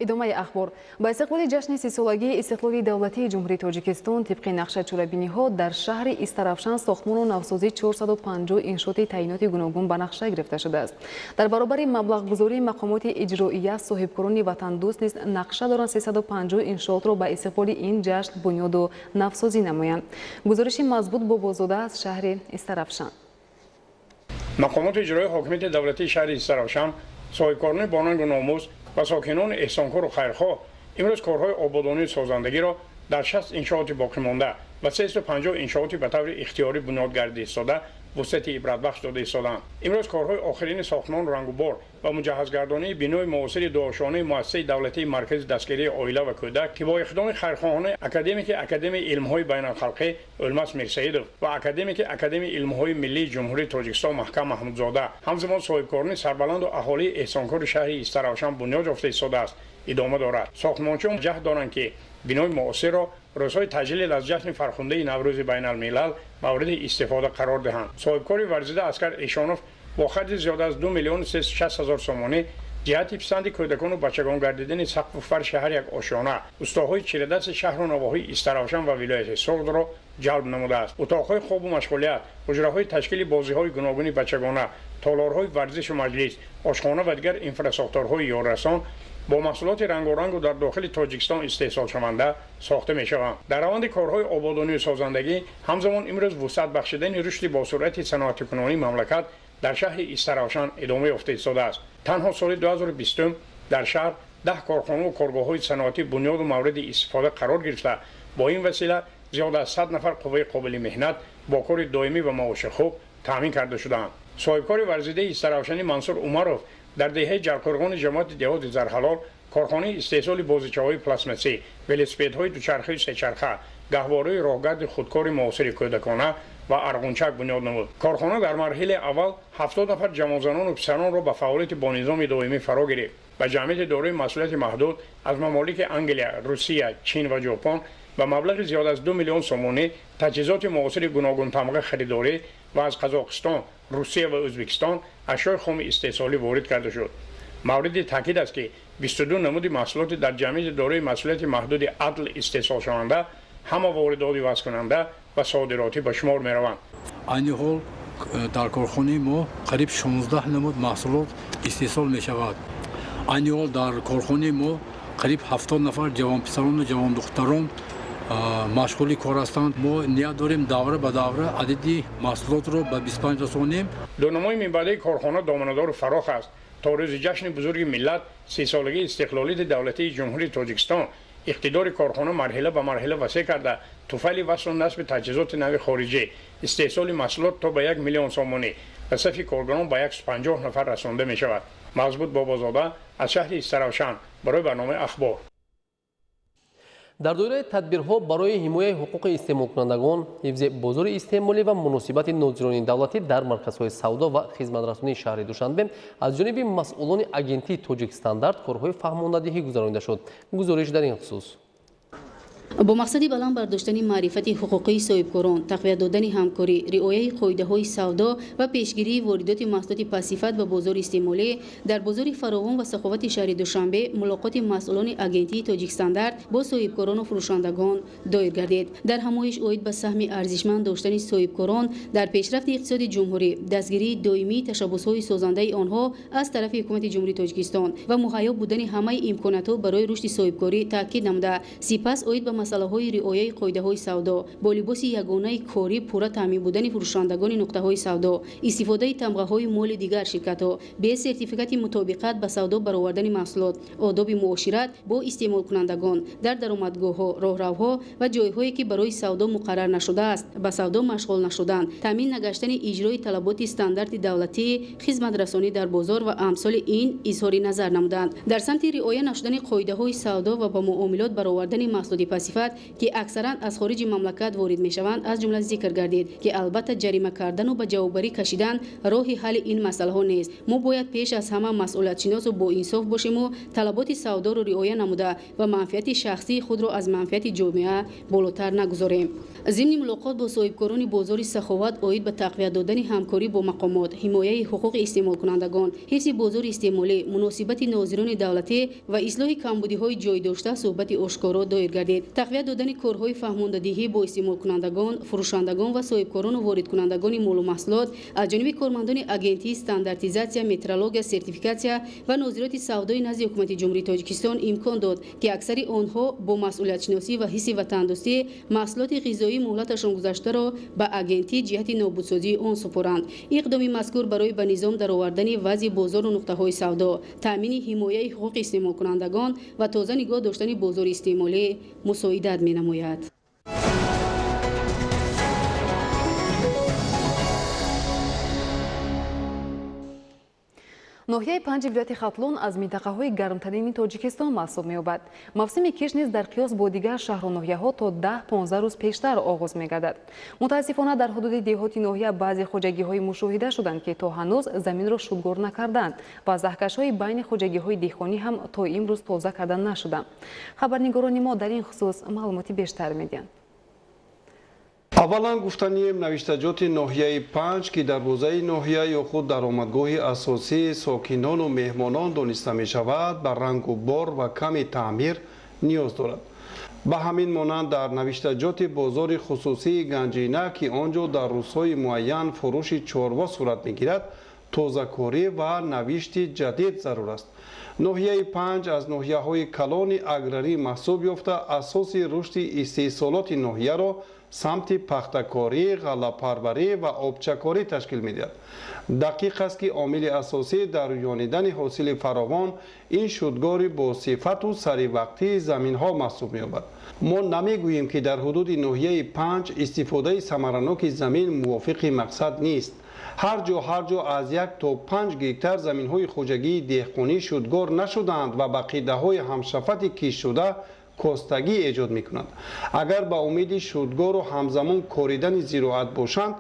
[SPEAKER 1] Идомаи ахбор. Ба истиқболи ҷашни сисолагии истиқлоли давлатии Ҷумҳурии Тоҷикистон тибқи нақша чорабиниҳо дар шаҳри Истаравшан сохтмону навсозии 450 иншооти таъиноти гуногун ба нақша гирифта шудааст. Дар баробари маблағгузории мақомоти иҷроия соҳибкорони ватандӯст низ нақша доранд 350 иншоотро ба истиқболи ин ҷашн бунёду навсозӣ намоянд. Гузориши Мазбут Бобозода аз шаҳри Истаравшан.
[SPEAKER 19] Мақомоти иҷроии ҳокимияти давлатии шаҳри Истаравшан, соҳибкорони бонангу номус ва сокинони эҳсонкору хайрхоҳ имрӯз корҳои ободонию созандагиро дар 60 иншооти боқимонда ва 350 иншооти ба таври ихтиёрӣ бунёд гардида истода вусъати ибратбахш дода истодаанд. Имрӯз корҳои охирини сохтмону рангубор ва муҷаҳҳазгардонии бинои муосири дуошонаи муассисаи давлатии маркази дастгирии оила ва кӯдак, ки бо иқдоми хайрхоҳонаи академики Академияи илмҳои байналхалқӣ Ӯлмас Мирсаидов ва академики Академияи илмҳои миллии Ҷумҳурии Тоҷикистон Маҳкам Маҳмудзода, ҳамзамон соҳибкорони сарбаланду аҳолии эҳсонкори шаҳри Истаравшан бунёд ёфта истодааст, идома дорад. Сохтмончиён ҷаҳд доранд, ки бинои муосирро рӯзҳои таҷлил аз ҷашни фархундаи Наврӯзи байналмилал мавриди истифода қарор диҳанд. Соҳибкори варзида Аскар Эшонов бо харҷи зиёда аз 2 360 000 сомонӣ ҷиҳати писанди кӯдакону бачагон гардидани сақфу фарши ҳар як ошёна устоҳои чирадасти шаҳру навоҳии Истаравшан ва вилояти Суғдро ҷалб намудааст. Утоқҳои хобу машғулият, ҳуҷраҳои ташкили бозиҳои гуногуни бачагона, толорҳои варзишу маҷлис, ошхона ва дигар инфрасохторҳои ёррасон бо маҳсулоти рангорангу дар дохили Тоҷикистон истеҳсолшаванда сохта мешаванд. Дар раванди корҳои ободонию созандагӣ ҳамзамон имрӯз вусъат бахшидани рушди босуръати саноатикунонии мамлакат дар шаҳри Истаравшан идома ёфта истодааст. Танҳо соли 2020 дар шаҳр 10 корхонаву коргоҳҳои саноатӣ бунёду мавриди истифода қарор гирифта, бо ин васила зиёда аз 100 нафар қувваи қобили меҳнат бо кори доимӣ ва маоши хуб таъмин карда шудаанд. Соҳибкори варзидаи Истаравшанӣ Мансур Умаров дар деҳаи Ҷалқӯрғони ҷамоати деҳоти Зарҳалол корхонаи истеҳсоли бозичаҳои пластмассӣ, велосипедҳои дучархаю сечарха, гаҳвораи роҳгарди худкори муосири кӯдакона ва арғунчак бунёд намуд. Корхона дар марҳилаи аввал 70 нафар ҷавонзанону писаронро ба фаъолияти бонизоми доимӣ фаро гирифт. Ба ҷамъияти дорои масъулияти маҳдуд аз мамолики Англия, Русия, Чин ва Ҷопон ба маблағи зиёд аз 2 миллион сомонӣ таҷҳизоти муосири гуногунтамға харидорӣ ва аз Қазоқистон, Русия ва Ӯзбекистон ашёи хоми истеҳсолӣ ворид карда шуд. Мавриди таъкид аст, ки 22 намуди маҳсулоти дар ҷамъияти дорои масъулияти маҳдуди Адл истеҳсолшаванда ҳама воридоти вазкунанда ва содиротӣ ба шумор мераванд.
[SPEAKER 20] Айни ҳол дар корхонаи мо қариб 16 намуд маҳсулот истеҳсол мешавад. Айни ҳол дар корхонаи мо қариб 70 нафар ҷавонписарону ҷавондухтарон машғули кор ҳастанд. Мо ният дорем давра ба давра адади маҳсулотро ба 25 расонем.
[SPEAKER 19] Дурнамои минбаъдаи корхона доманадору фарох аст. То рӯзи ҷашни бузурги миллат, сисолагии истиқлолияти давлатии Ҷумҳурии Тоҷикистон, иқтидори корхона марҳила ба марҳила васеъ карда, туфайли васлу насби таҷҳизоти нави хориҷӣ, истеҳсоли маҳсулот то ба 1 миллион сомонӣ ва сафи коргарон ба 150 нафар расонда мешавад. Мазбут Бобозода аз шаҳри Истаравшан барои барномаи Ахбор.
[SPEAKER 2] Дар доираи тадбирҳо барои ҳимояи ҳуқуқи истеъмолкунандагон, ҳифзи бозори истеъмолӣ ва муносибати нозирони давлатӣ дар марказҳои савдо ва хизматрасонии шаҳри Душанбе аз ҷониби масъулони агентии Тоҷикстандарт корҳои фаҳмондадиҳӣ гузаронида шуд. Гузориш дар ин хусус.
[SPEAKER 21] Бо мақсади баланд бардоштани маърифати ҳуқуқии соҳибкорон, тақвият додани ҳамкорӣ, риояи қоидаҳои савдо ва пешгирии воридоти маҳсулоти пастсифат ба бозори истеъмолӣ, дар бозори фаровон ва саховати шаҳри Душанбе мулоқоти масъулони агентии Тоҷикстандарт бо соҳибкорону фурӯшандагон доир гардид. Дар ҳамоиш оид ба саҳми арзишманд доштани соҳибкорон дар пешрафти иқтисоди ҷумҳурӣ, дастгирии доимии ташаббусҳои созандаи онҳо аз тарафи ҳукумати Ҷумҳурии Тоҷикистон ва муҳайё будани ҳамаи имкониятҳо барои рушди соҳибкорӣ таъкид намуда, сипас оид ба масъалаҳои риояи қоидаҳои савдо, бо либоси ягонаи корӣ пурра таъмин будани фурӯшандагони нуқтаҳои савдо, истифодаи тамғаҳои моли дигар ширкатҳо, бе сертификати мутобиқат ба савдо баровардани маҳсулот, одоби муошират бо истеъмолкунандагон дар даромадгоҳҳо, роҳравҳо ва ҷойҳое ки барои савдо муқаррар нашудааст, ба савдо машғул нашудан, таъмин нагаштани иҷрои талаботи стандарти давлатии хизматрасонӣ дар бозор ва амсоли ин изҳори назар намуданд. Дар самти риоя нашудани қоидаҳои савдо ва ба муомилот баровардани маҳсулоти пастсифат, ки аксаран аз хориҷи мамлакат ворид мешаванд, аз ҷумла зикр гардид, ки албатта ҷарима кардану ба ҷавобгарӣ кашидан роҳи ҳалли ин масъалаҳо нест. Мо бояд пеш аз ҳама масъулиятшиносу боинсоф бошему талаботи савдоро риоя намуда ва манфиати шахсии худро аз манфиати ҷомеа болотар нагузорем. Зимни мулоқот бо соҳибкорони бозори саховат оид ба тақвият додани ҳамкорӣ бо мақомот, ҳимояи ҳуқуқи истеъмолкунандагон, ҳифзи бозори истеъмолӣ, муносибати нозирони давлатӣ ва ислоҳи камбудиҳои ҷой дошта суҳбати ошкоро доир гардид. Тақвият додани корҳои фаҳмондадиҳӣ бо истеъмолкунандагон, фурӯшандагон ва соҳибкорону воридкунандагони молу маҳсулот аз ҷониби кормандони агентии стандартизатсия, метрология, сертификатсия ва нозироти савдои назди ҳукумати Ҷумҳурии Тоҷикистон имкон дод, ки аксари онҳо бо масъулиятшиносӣ ва ҳисси ватандӯстӣ маҳсулоти ғизоии муҳлаташон гузаштаро ба агентӣ ҷиҳати нобудсозии он супоранд. Иқдоми мазкур барои ба низом даровардани вазъи бозору нуқтаҳои савдо, таъмини ҳимояи ҳуқуқи истеъмолкунандагон ва тоза нигоҳ доштани бозори истеъмолӣ мусоидат менамояд.
[SPEAKER 1] Ноҳияи панҷи вилояти Хатлон аз минтақаҳои гармтарини Тоҷикистон маҳсуб меёбад. Мавсими киш низ дар қиёс бо дигар шаҳру ноҳияҳо то 10-15 рӯз пештар оғоз мегардад. Мутаассифона, дар ҳудуди деҳоти ноҳия баъзе хоҷагиҳои мушоҳида шуданд, ки то ҳанӯз заминро шудгор накарданд ва заҳкашҳои байни хоҷагиҳои деҳқонӣ ҳам то имрӯз тоза карда нашуданд. Хабарнигорони мо дар ин хусус маълумоти бештар медиҳанд.
[SPEAKER 22] Аввалан гуфтанием, навиштаҷоти ноҳияи панҷ, ки дарвозаи ноҳия ё худ даромадгоҳи асосии сокинону меҳмонон дониста мешавад, ба рангу бор ва ками таъмир ниёз дорад. Ба ҳамин монанд дар навиштаҷоти бозори хусусии Ганҷина, ки он ҷо дар рӯзҳои муайян фурӯши чорво сурат мегирад, тозакорӣ ва навишти ҷадид зарур аст. Ноҳияи панҷ аз ноҳияҳои калони аграрӣ маҳсуб ёфта, асоси рушди истеҳсолоти ноҳияро самти пахтакорӣ, ғаллапарварӣ ва обчакорӣ ташкил медиҳад. Дақиқ аст, ки омили асосӣ дар рӯёнидани ҳосили фаровон ин шудгори бо сифату саривақтии заминҳо маҳсуб меёбад. Мо намегӯем, ки дар ҳудуди ноҳияи панҷ истифодаи самараноки замин мувофиқи мақсад нест. Ҳар ҷо аз 1 то 5 гектар заминҳои хоҷагии деҳқонӣ шудгор нашудаанд ва ба қидаҳои ҳамшафати киштшуда костагӣ эҷод мекунанд. Агар ба умеди шудгору ҳамзамон коридани зироат бошанд,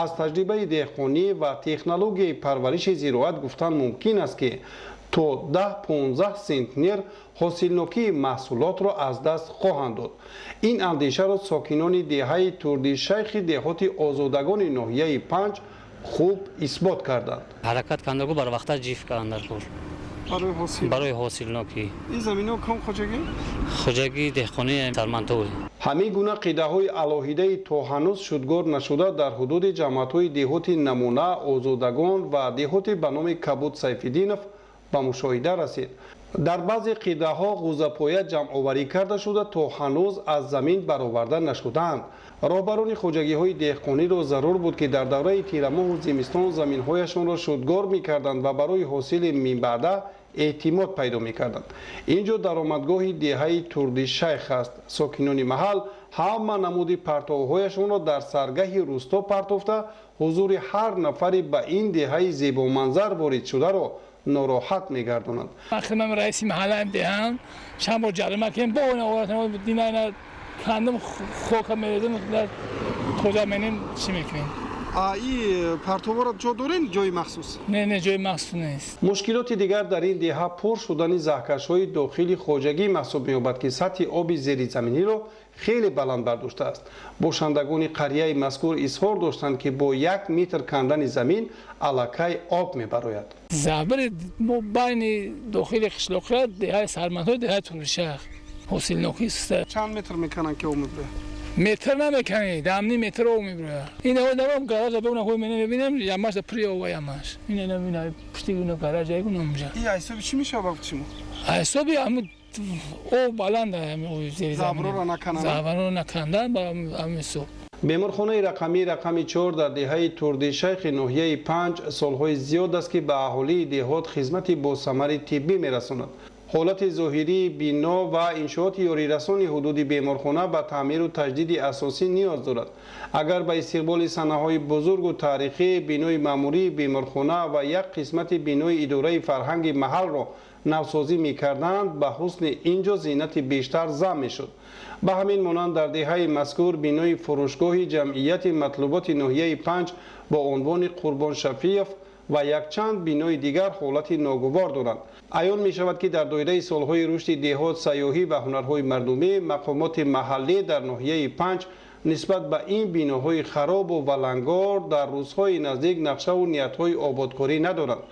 [SPEAKER 22] аз таҷрибаи деҳқонӣ ва технологияи парвариши зироат гуфтан мумкин аст, ки то 10-15 сентнер ҳосилнокии маҳсулотро аз даст хоҳанд дод. Ин андешаро сокинони деҳаи Турдишайхи деҳоти Озодагони ноҳияи панҷ хуб исбот карданд.
[SPEAKER 23] Ҳаракат кандагу барвақта ҷиф карданд барои ҳосилнокӣ.
[SPEAKER 22] Ин заминҳо кам хоҷагӣ?
[SPEAKER 23] Хоҷагии деҳқонии сармантов.
[SPEAKER 22] Ҳамин гуна қидаҳои алоҳидаи то ҳанӯз шудгор нашуда дар ҳудуди ҷамоатҳои деҳоти Намуна, Озодагон ва деҳоти ба номи Кабуд Сайфиддинов ба мушоҳида расид. Дар баъзе қидаҳо ғӯзапоя ҷамъоварӣ карда шуда, то ҳанӯз аз замин бароварда нашудаанд. Роҳбарони хоҷагиҳои деҳқониро зарур буд, ки дар давраи тирамоҳу зимистон заминҳояшонро шудгор мекарданд ва барои ҳосили минбаъда эътимод пайдо мекарданд. Ин ҷо даромадгоҳи деҳаи Турдишайх аст. Сокинони маҳал ҳама намуди партовҳояшонро дар саргаҳи рӯсто партофта, ҳузури ҳар нафари ба ин деҳаи зебоманзар ворид шударо нороҳат мегардонанд.
[SPEAKER 24] Ман раиси маҳаллаам деҳам, чанд бор ҷарима кардем, бо дина кандам хока мерезем, тоза менем, чӣ мекунем?
[SPEAKER 22] И партовора ҷо дорен, ҷои махсус?
[SPEAKER 24] Не, ҷои махсус нест.
[SPEAKER 22] Мушкилоти дигар дар ин деҳа пур шудани заҳкашҳои дохили хоҷагӣ маҳсуб меёбад, ки сатҳи оби зеризаминиро хеле баланд бардоштааст. Бошандагони қарияи мазкур изҳор доштанд, ки бо 1 метр кандани замин аллакай об мебарояд.
[SPEAKER 24] Забри мо байни дохили қишлоқия деҳаи Сармадҳо, деҳаи Туришах ҳосилнокӣ суста.
[SPEAKER 22] Чанд метр мекананд, ки об мебарояд?
[SPEAKER 24] Метр намеканӣ, дамни метр об мебарояд. Ин давом гаража бигна хой мебинем, ямаш при ова ямаш. Ин ина пушти гуна гаража гуна мужа.
[SPEAKER 22] И ҳисоби чӣ мешавад шумо?
[SPEAKER 24] Ҳисоби ҳамун об баланд ҳамин зери замин.
[SPEAKER 22] Забрро накананд.
[SPEAKER 24] Забрро накандан ба ҳамин ҳисоб.
[SPEAKER 22] Беморхонаи рақами 4 дар деҳаи Турдишайхи ноҳияи 5 солҳои зиёд аст, ки ба аҳолии деҳот хизмати босамари тиббӣ мерасонад. Ҳолати зоҳирии бино ва иншооти ёрирасони ҳудуди беморхона ба таъмиру таҷдиди асосӣ ниёз дорад. Агар ба истиқболи санаҳои бузургу таърихӣ бинои маъмурии беморхона ва як қисмати бинои идораи фарҳанги маҳалро навсозӣ мекарданд, ба ҳусни ин ҷо зинати бештар зам мешуд. Ба ҳамин монанд дар деҳаи мазкур бинои фурӯшгоҳи ҷамъияти матлуботи ноҳияи 5 бо унвони Қурбон Шафиев ва якчанд бинои дигар ҳолати ногувор доранд. Аён мешавад, ки дар доираи солҳои рушди деҳот, сайёҳӣ ва ҳунарҳои мардумӣ мақомоти маҳаллӣ дар ноҳияи 5 нисбат ба ин биноҳои харобу валангор дар рӯзҳои наздик нақшаву ниятҳои ободкорӣ надоранд.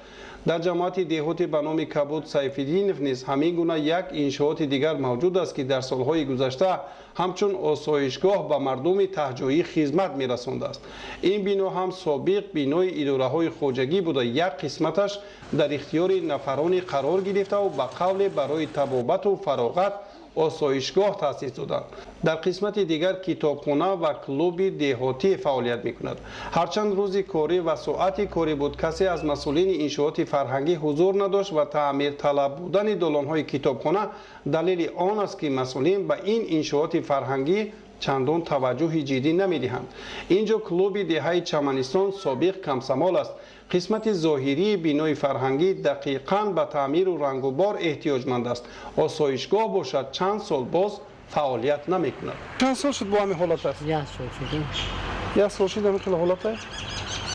[SPEAKER 22] Дар ҷамоати деҳоти ба номи Кабуд Сайфиддинов низ ҳамин гуна як иншооти дигар мавҷуд аст, ки дар солҳои гузашта ҳамчун осоишгоҳ ба мардуми таҳҷоӣ хизмат мерасондааст. Ин бино ҳам собиқ бинои идораҳои хоҷагӣ буда, як қисматаш дар ихтиёри нафароне қарор гирифтаву ба қавле барои табобату фароғат осоишгоҳ таъсис доданд. Дар қисмати дигар китобхона ва клуби деҳотӣ фаъолият мекунад. Ҳарчанд рӯзи корӣ ва соати корӣ буд, касе аз масъулини иншооти фарҳангӣ ҳузур надошт ва таъмирталаб будани долонҳои китобхона далели он аст, ки масъулин ба ин иншооти фарҳангӣ чандон таваҷҷӯҳи ҷиддӣ намедиҳанд. Инҷо клуби деҳаи Чаманистон собиқ Камсамол аст. Қисмати зоҳирии бинои фарҳангӣ дақиқан ба таъмиру рангубор эҳтиёҷманд аст. Осоишгоҳ бошад чанд сол боз фаъолият намекунад. Чанд сол шуд бо ҳамин ҳолат аст?
[SPEAKER 23] Як сол шуд.
[SPEAKER 22] Як сол шуд ҳамин хел ҳолат аст?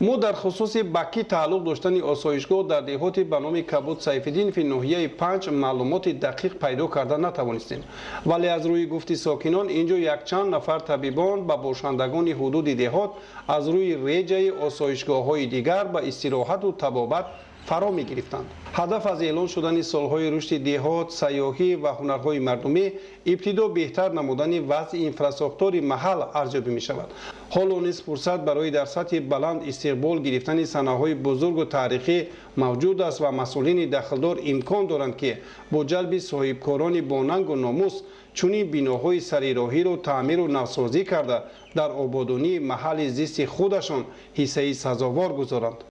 [SPEAKER 22] Мо дар хусуси ба кӣ тааллуқ доштани осоишгоҳ дар деҳоти ба номи Кабуд Сайфиддинови ноҳияи 5 маълумоти дақиқ пайдо карда натавонистем. Вале аз рӯи гуфти сокинон ин ҷо якчанд нафар табибон ба бошандагони ҳудуди деҳот аз рӯи реҷаи осоишгоҳҳои дигар ба истироҳату табобат фаро мегирифтанд. Ҳадаф аз эълон шудани солҳои рушди деҳот, сайёҳӣ ва ҳунарҳои мардумӣ ибтидо беҳтар намудани вазъи инфрасохтори маҳал арзёбӣ мешавад. Ҳоло низ фурсат барои дар сатҳи баланд истиқбол гирифтани санаҳои бузургу таърихӣ мавҷуд аст ва масъулини дахлдор имкон доранд, ки бо ҷалби соҳибкорони бонангу номус чунин биноҳои сарироҳиро таъмиру навсозӣ карда дар ободонии маҳалли зисти худашон ҳиссаи сазовор гузоранд.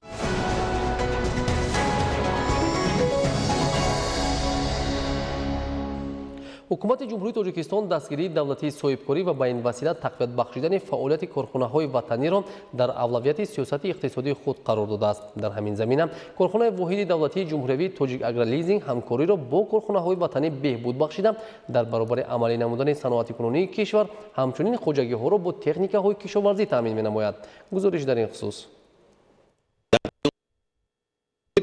[SPEAKER 2] Ҳукумати Ҷумҳурии Тоҷикистон дастгирии давлатии соҳибкорӣ ва ба ин васила тақвият бахшидани фаъолияти корхонаҳои ватаниро дар авлавияти сиёсати иқтисодии худ қарор додааст. Дар ҳамин замина корхонаи воҳиди давлатии ҷумҳуриявии Тоҷик Агролизинг ҳамкориро бо корхонаҳои ватанӣ беҳбуд бахшида, дар баробари амалӣ намудани саноатикунонии кишвар ҳамчунин хоҷагиҳоро бо техникаҳои кишоварзӣ таъмин менамояд. Гузориш дар ин хусус.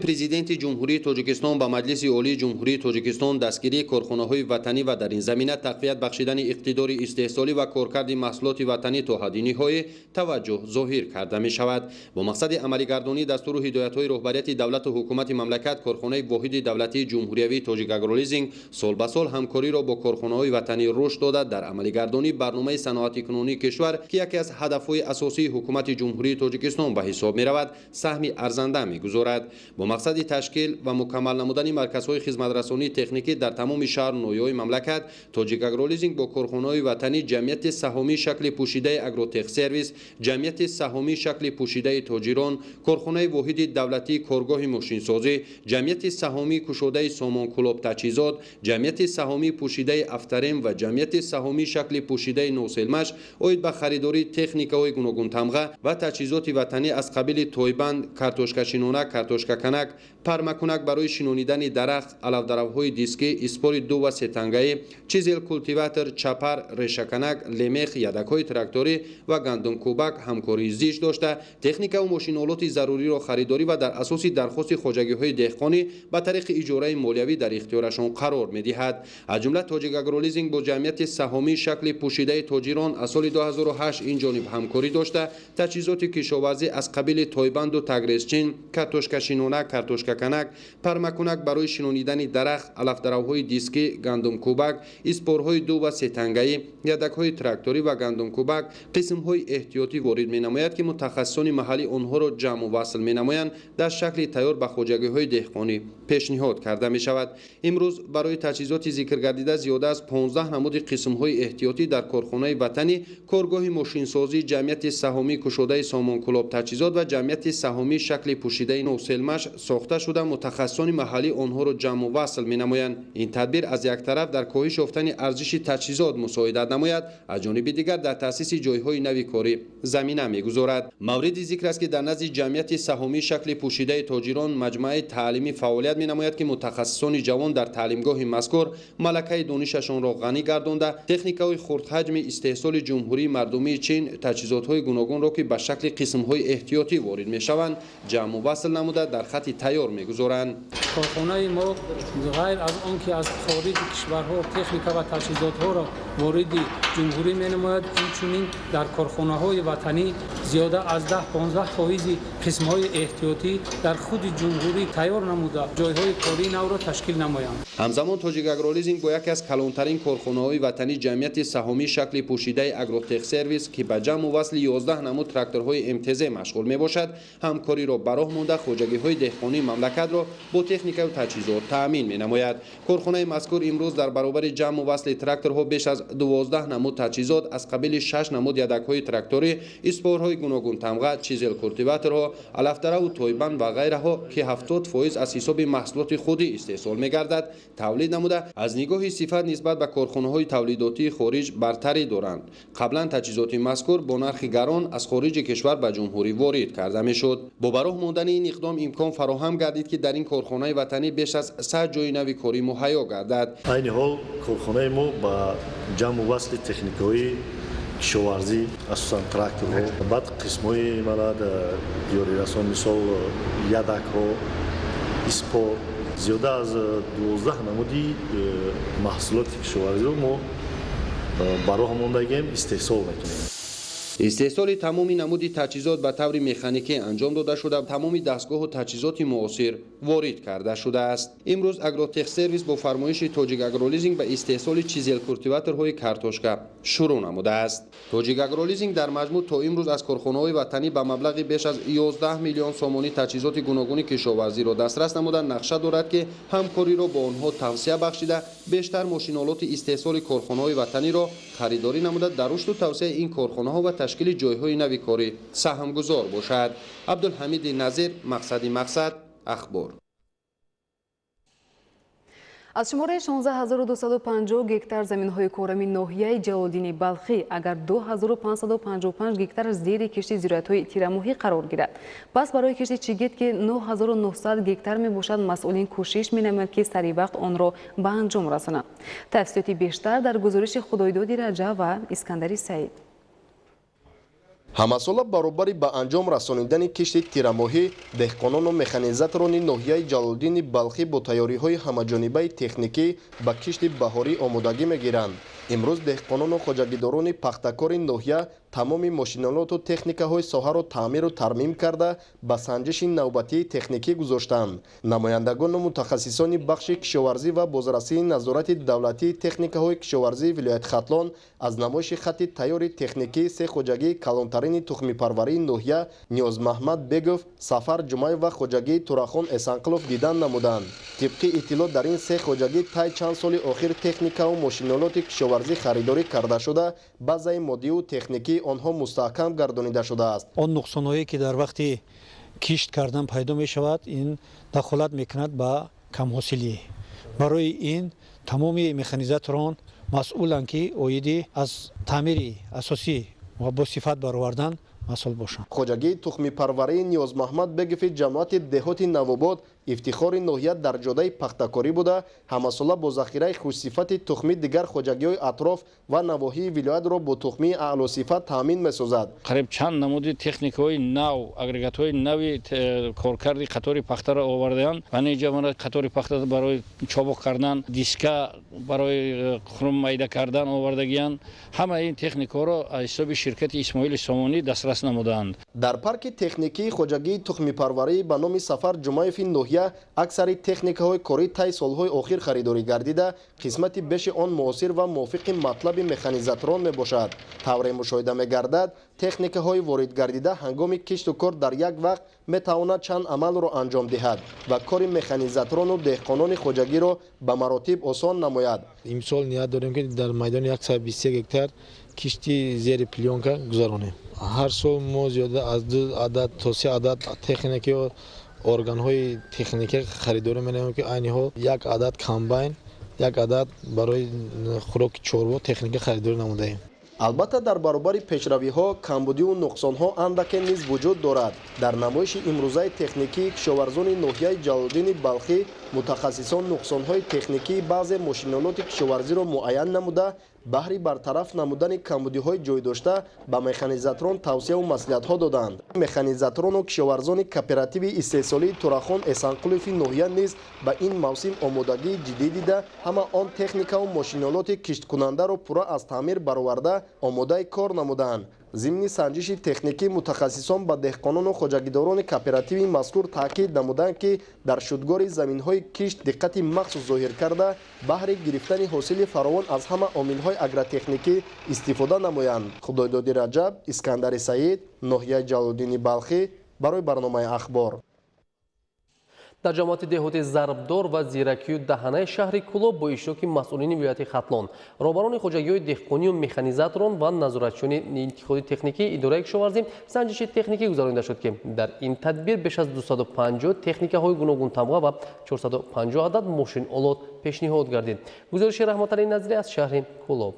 [SPEAKER 3] Президенти Ҷумҳурии Тоҷикистон ба Маҷлиси Олии Ҷумҳурии Тоҷикистон дастгирии корхонаҳои ватанӣ ва дар ин замина тақвият бахшидани иқтидори истеҳсолӣ ва коркарди маҳсулоти ватанӣ то ҳадди ниҳоӣ таваҷҷӯҳ зоҳир карда мешавад. Бо мақсади амалигардонии дастуру ҳидоятҳои роҳбарияти давлату ҳукумати мамлакат, корхонаи воҳиди давлатии ҷумҳуриявии Тоҷикагролизинг сол ба сол ҳамкориро бо корхонаҳои ватанӣ рушд дода, дар амалигардонии барномаи саноатикунонии кишвар, ки яке аз ҳадафҳои асосии ҳукумати Ҷумҳурии Тоҷикистон ба ҳисоб меравад, саҳми арзанда мегузорад. Бо мақсади ташкил ва мукаммал намудани марказҳои хизматрасонии техникӣ дар тамоми шаҳру ноҳияҳои мамлакат, Тоҷикагролизинг бо корхонаҳои ватанӣ ҷамъияти саҳомии шакли пӯшидаи Агротехсервис, ҷамъияти саҳомии шакли пӯшидаи Тоҷирон, корхонаи воҳиди давлатии коргоҳи мошинсозӣ, ҷамъияти саҳомии кушодаи Сомонкулоб таҷҳизот, ҷамъияти саҳомии пӯшидаи Афтарем ва ҷамъияти саҳомии шакли пӯшидаи Носелмаш оид ба харидории техникаҳои гуногунтамға ва таҷҳизоти ватанӣ аз қабили тойбанд, картошкашинона, картошкаканак, картошкаканак, пармакунак барои шинонидани дарахт, алафдаравҳои дискӣ, испори ду ва сетангаӣ, чизел култиватор, чапар, решаканак, лемех, ядакҳои тракторӣ ва гандумкӯбак ҳамкории зич дошта, техникаву мошинолоти заруриро харидорӣ ва дар асоси дархости хоҷагиҳои деҳқонӣ ба тариқи иҷораи молиявӣ дар ихтиёрашон қарор медиҳад. Аз ҷумла Тоҷикагролизинг бо ҷамъияти саҳомии шакли пӯшидаи тоҷирон аз соли 2008 ин ҷониб ҳамкорӣ дошта, таҷҳизоти кишоварзӣ аз қабили тойбанду тагрезчин, картошкашинона, картошкаканак, пармакунак барои шинонидани дарахт, алафдаравҳои дискӣ, гандумкӯбак, испорҳои ду ва сетангаӣ, ядакҳои тракторӣ ва гандумкӯбак, қисмҳои эҳтиётӣ ворид менамояд, ки мутахассисони маҳаллӣ онҳоро ҷамъу васл менамоянд, дар шакли тайёр ба хоҷагиҳои деҳқонӣ пешниҳод карда мешавад. Имрӯз барои таҷҳизоти зикргардида зиёда аз 15 намуди қисмҳои эҳтиётӣ дар корхонаи ватанӣ, коргоҳи мошинсозӣ, ҷамъияти саҳомии кушодаи Сомонкулоб таҷҳизот ва ҷамъияти саҳомии шакли пӯшидаи Новселмаш сохта шуда, мутахассисони маҳаллӣ онҳоро ҷамъу васл менамоянд. Ин тадбир аз як тараф дар коҳиш ёфтани арзиши таҷҳизот мусоидат намояд, аз ҷониби дигар дар таъсиси ҷойҳои нави корӣ замина мегузорад. Мавриди зикр аст, ки дар назди ҷамъияти саҳомии шакли пӯшидаи тоҷирон маҷмӯаи таълимӣ фаъолият менамояд, ки мутахассисони ҷавон дар таълимгоҳи мазкур малакаи донишашонро ғанӣ гардонда, техникаҳои хурдҳаҷми истеҳсоли Ҷумҳурии Мардумии Чин, таҷҳизотҳои гуногунро, ки ба шакли қисмҳои эҳтиётӣ ворид мешаванд, ҷамъу васл намуда дар хати тайёр мегузоранд.
[SPEAKER 5] Корхонаи мо ғайр аз он ки аз хориҷи кишварҳо техника ва таҷҳизотҳоро вориди ҷумҳурӣ менамояд, инчунин дар корхонаҳои ватанӣ зиёда аз 10-15% қисмҳои эҳтиётӣ дар худи ҷумҳурӣ тайёр намуда, ҷойҳои кории навро ташкил намоянд.
[SPEAKER 3] Ҳамзамон Тоҷикагролизинг бо яке аз калонтарин корхонаҳои ватанӣ ҷамъияти саҳомии шакли пӯшидаи Агротехсервис, ки ба ҷамъу васли 11 намуд тракторҳои МТЗ машғул мебошад, ҳамкориро ба роҳ монда, хоҷагиҳои деҳқонии мамлакатро бо техникаву таҷҳизот таъмин менамояд. Корхонаи мазкур имрӯз дар баробари ҷамъу васли тракторҳо беш аз 12 намуд таҷҳизот аз қабили 6 намуд ядакҳои тракторӣ, испорҳои гуногунтамға, чизел-культиваторҳо, алафдараву тойбанд ва ғайраҳо, ки 70% аз ҳисоби маҳсулоти худӣ истеҳсол мегардад, тавлид намуда, аз нигоҳи сифат нисбат ба корхонаҳои тавлидотии хориҷ бартарӣ доранд. Қаблан таҷҳизоти мазкур бо нархи гарон аз хориҷи кишвар ба ҷумҳурӣ ворид карда мешуд. Бо ба роҳ мондани ин иқдом имкон фароҳам гардид, ки дар ин корхонаи ватанӣ беш аз 100 ҷойи нави корӣ муҳайё гардад.
[SPEAKER 4] Айни ҳол корхонаи мо ба ҷамъу васли техникаҳои кишоварзӣ, асосан тракторҳо, баъд қисмҳои малад ёрирасон, мисол ядакҳо, испор, зиёда аз 12 намуди маҳсулоти кишоварзиро мо ба роҳ мондагием, истеҳсол мекунем.
[SPEAKER 3] Истеҳсоли тамоми намуди таҷҳизот ба таври механикӣ анҷом дода шуда, тамоми дастгоҳу таҷҳизоти муосир ворид карда шудааст. Имрӯз Агротехсервис бо фармоиши Тоҷикагролизинг ба истеҳсоли чизел-культиваторҳои картошка шурӯъ намудааст. Тоҷикагролизинг дар маҷмӯъ то имрӯз аз корхонаҳои ватанӣ ба маблағи беш аз 11 миллион сомонӣ таҷҳизоти гуногуни кишоварзиро дастрас намуда, нақша дорад, ки ҳамкориро бо онҳо тавсия бахшида, бештар мошинолоти истеҳсоли корхонаҳои ватаниро харидорӣ намуда, дар рушду тавсияи ин корхонаҳо ва ташкили ҷойҳои нави корӣ саҳмгузор бошад. Абдулҳамиди Назир, Мақсади Мақсад, Ахбор.
[SPEAKER 1] Аз шумораи 16250 гектар заминҳои корами ноҳияи Ҷалолиддини Балхӣ агар 2555 гектар зери кишти зироатҳои тирамоҳӣ қарор гирад, пас барои кишти чигит, ки 9900 гектар мебошад, масъулин кӯшиш менамоянд, ки сари вақт онро ба анҷом расонанд. Тафсилоти бештар дар гузориши Худойдоди Раҷаб ва Искандари Саид.
[SPEAKER 6] Ҳамасола баробари ба анҷом расонидани кишти тирамоҳӣ, деҳқонону механизаторони ноҳияи Ҷалолиддини Балхӣ бо тайёриҳои ҳамаҷонибаи техникӣ ба кишти баҳорӣ омодагӣ мегиранд. Имрӯз деҳқонону хоҷагидорони пахтакори ноҳия тамоми мошинолоту техникаҳои соҳаро таъмиру тармим карда, ба санҷиши навбатии техникӣ гузоштанд. Намояндагону мутахассисони бахши кишоварзӣ ва бозрасии назорати давлатии техникаҳои кишоварзии вилояти Хатлон аз намоиши хати тайёри техникии се хоҷагии калонтарини тухмипарварии ноҳия Ниёзмаҳмад Бегов, Сафар Ҷумаев ва хоҷагии Турахон Эсанқилов дидан намуданд. Тибқи иттилоъ, дар ин се хоҷагӣ тай чанд соли охир техникаву мошинолоти кишоварзӣ харидорӣ карда шуда, базаи моддиву техникии онҳо мустаҳкам гардонида шудааст.
[SPEAKER 7] Он нуқсонҳое ки дар вақти кишт кардан пайдо мешавад, ин дахолат мекунад ба камҳосилӣ. Барои ин тамоми механизаторон масъуланд, ки оиди аз таъмири асосӣ ва бо сифат баровардан масъул бошанд.
[SPEAKER 6] Хоҷагии тухмипарварии Ниёзмаҳмад Бегови ҷамоати деҳоти Навобод Ифтихори ноҳия дар ҷодаи пахтакорӣ буда, ҳамасола бо захираи хушсифати тухмӣ дигар хоҷагиҳои атроф ва навоҳии вилоятро бо тухмии аълосифат таъмин месозад.
[SPEAKER 8] Қариб чанд намуди техникаҳои нав, агрегатҳои нави коркарди қатори пахтаро овардаанд. Ва инҷа қатори пахта барои чобуқ кардан, диска барои хурум майда кардан овардагиянд. Ҳамаи ин техникаҳоро аз ҳисоби ширкати Исмоили Сомонӣ дастрас намудаанд.
[SPEAKER 6] Дар парки техникии хоҷагии тухмипарварӣ ба номи Сафар Ҷумаеви ноҳия аксари техникаҳои корӣ тай солҳои охир харидорӣ гардида, қисмати беши он муосир ва мувофиқи матлаби механизаторон мебошад. Тавре мушоҳида мегардад, техникаҳои воридгардида ҳангоми кишту кор дар як вақт метавонад чанд амалро анҷом диҳад ва кори механизаторону деҳқонони хоҷагиро ба маротиб осон намояд.
[SPEAKER 9] Имсол ният дорем, ки дар майдони 123 гектар кишти зери плёнка гузаронем. Ҳар сол мо зиёда аз 2 адад то 3 адад техника ё органҳои техникӣ харидорӣ менамоем, ки айни ҳол як адад комбайн, як адад барои хӯроки чорво техника харидорӣ намудаем.
[SPEAKER 6] Албатта, дар баробари пешравиҳо камбудиву нуқсонҳо андаке низ вуҷуд дорад. Дар намоиши имрӯзаи техникии кишоварзони ноҳияи Ҷалолиддини Балхӣ мутахассисон нуқсонҳои техникии баъзе мошинолоти кишоварзиро муайян намуда, баҳри бартараф намудани камбудиҳои ҷойдошта ба механизаторон тавсияву маслиҳатҳо доданд. Механизаторону кишоварзони кооперативи истеҳсолии Турахон Эсанқулови ноҳия низ ба ин мавсим омодагии ҷиддӣ дида, ҳама он техникаву мошинолоти кишткунандаро пурра аз таъмир бароварда, омодаи кор намуданд. Зимни санҷиши техникӣ мутахассисон ба деҳқонону хоҷагидорони кооперативи мазкур таъкид намуданд, ки дар шудгори заминҳои кишт диққати махсус зоҳир карда, баҳри гирифтани ҳосили фаровон аз ҳама омилҳои агротехникӣ истифода намоянд. Худойдоди Раҷаб, Искандари Саид, ноҳияи Ҷалолиддини Балхӣ барои барномаи Ахбор.
[SPEAKER 2] Дар ҷамоати деҳоти Зарбдор ва Зиракию Даҳанаи шаҳри Кӯлоб бо иштироки масъулини вилояти Хатлон, роҳбарони хоҷагиҳои деҳқонию механизаторон ва назоратчиёни интиқоди техникии идораи кишоварзӣ санҷиши техникӣ гузаронида шуд, ки дар ин тадбир беш аз 250 техникаҳои гуногунтамға ва 450 адад мошинолот пешниҳод гардид. Гузориши Раҳматалӣ Назирӣ аз шаҳри Кӯлоб.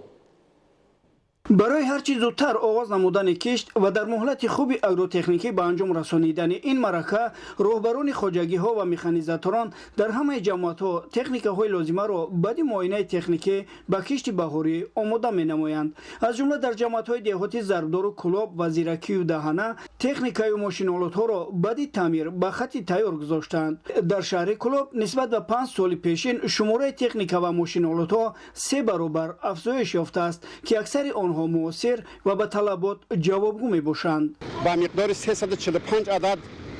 [SPEAKER 10] Барои ҳарчи зудтар оғоз намудани кишт ва дар муҳлати хуби агротехникӣ ба анҷом расонидани ин маърака, роҳбарони хоҷагиҳо ва механизаторон дар ҳамаи ҷамоатҳо техникаҳои лозимаро баъди муоинаи техникӣ ба кишти баҳорӣ омода менамоянд. Аз ҷумла дар ҷамоатҳои деҳоти Зарбдору Кӯлоб ва Зиракию Даҳана техникаю мошинолотҳоро баъди таъмир ба хатти тайёр гузоштанд. Дар шаҳри Кӯлоб нисбат ба 5 соли пешин шумораи техника ва мошинолотҳо 3 баробар афзоиш ёфтааст, ки аксари онҳо муосир ва ба талабот ҷавобгӯ мебошанд.
[SPEAKER 12] Ба миқдори 345 адад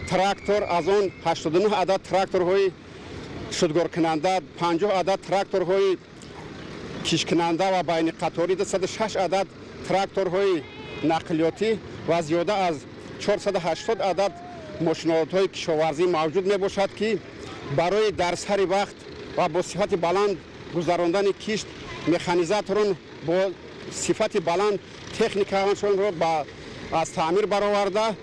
[SPEAKER 12] трактор, аз он 89 адад тракторҳои шудгоркунанда, 50 адад тракторҳои кишкунанда ва байниқаторӣ, 206 адад тракторҳои нақлиётӣ ва зиёда аз 480 адад мошинолотҳои кишоварзӣ мавҷуд мебошад, ки барои дар сари вақт ва бо сифати баланд гузарондани кишт механизаторон бо сифати баланд техникаашонро аз таъмир бароварда,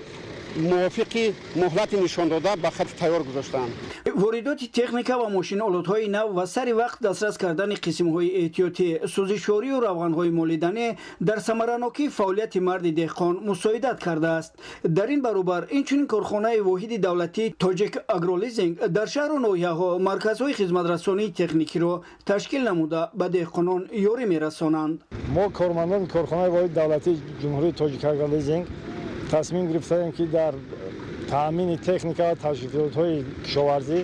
[SPEAKER 12] мувофиқи муҳлати нишондода ба хатти тайёр гузоштаанд.
[SPEAKER 10] Воридоти техника ва мошинолотҳои нав ва сари вақт дастрас кардани қисмҳои эҳтиётӣ, сӯзишворию равғанҳои молиданӣ дар самаранокии фаъолияти марди деҳқон мусоидат кардааст. Дар ин баробар инчунин корхонаи воҳиди давлатии Тоҷик Агролизинг дар шаҳру ноҳияҳо марказҳои хизматрасонии техникиро ташкил намуда, ба деҳқонон ёрӣ мерасонанд.
[SPEAKER 25] Мо, кормандони корхонаи воҳиди давлатии Ҷумҳурии Тоҷик Агролизинг, тасмим гирифтаем, ки дар таъмини техника ва таҷҳизотҳои кишоварзӣ,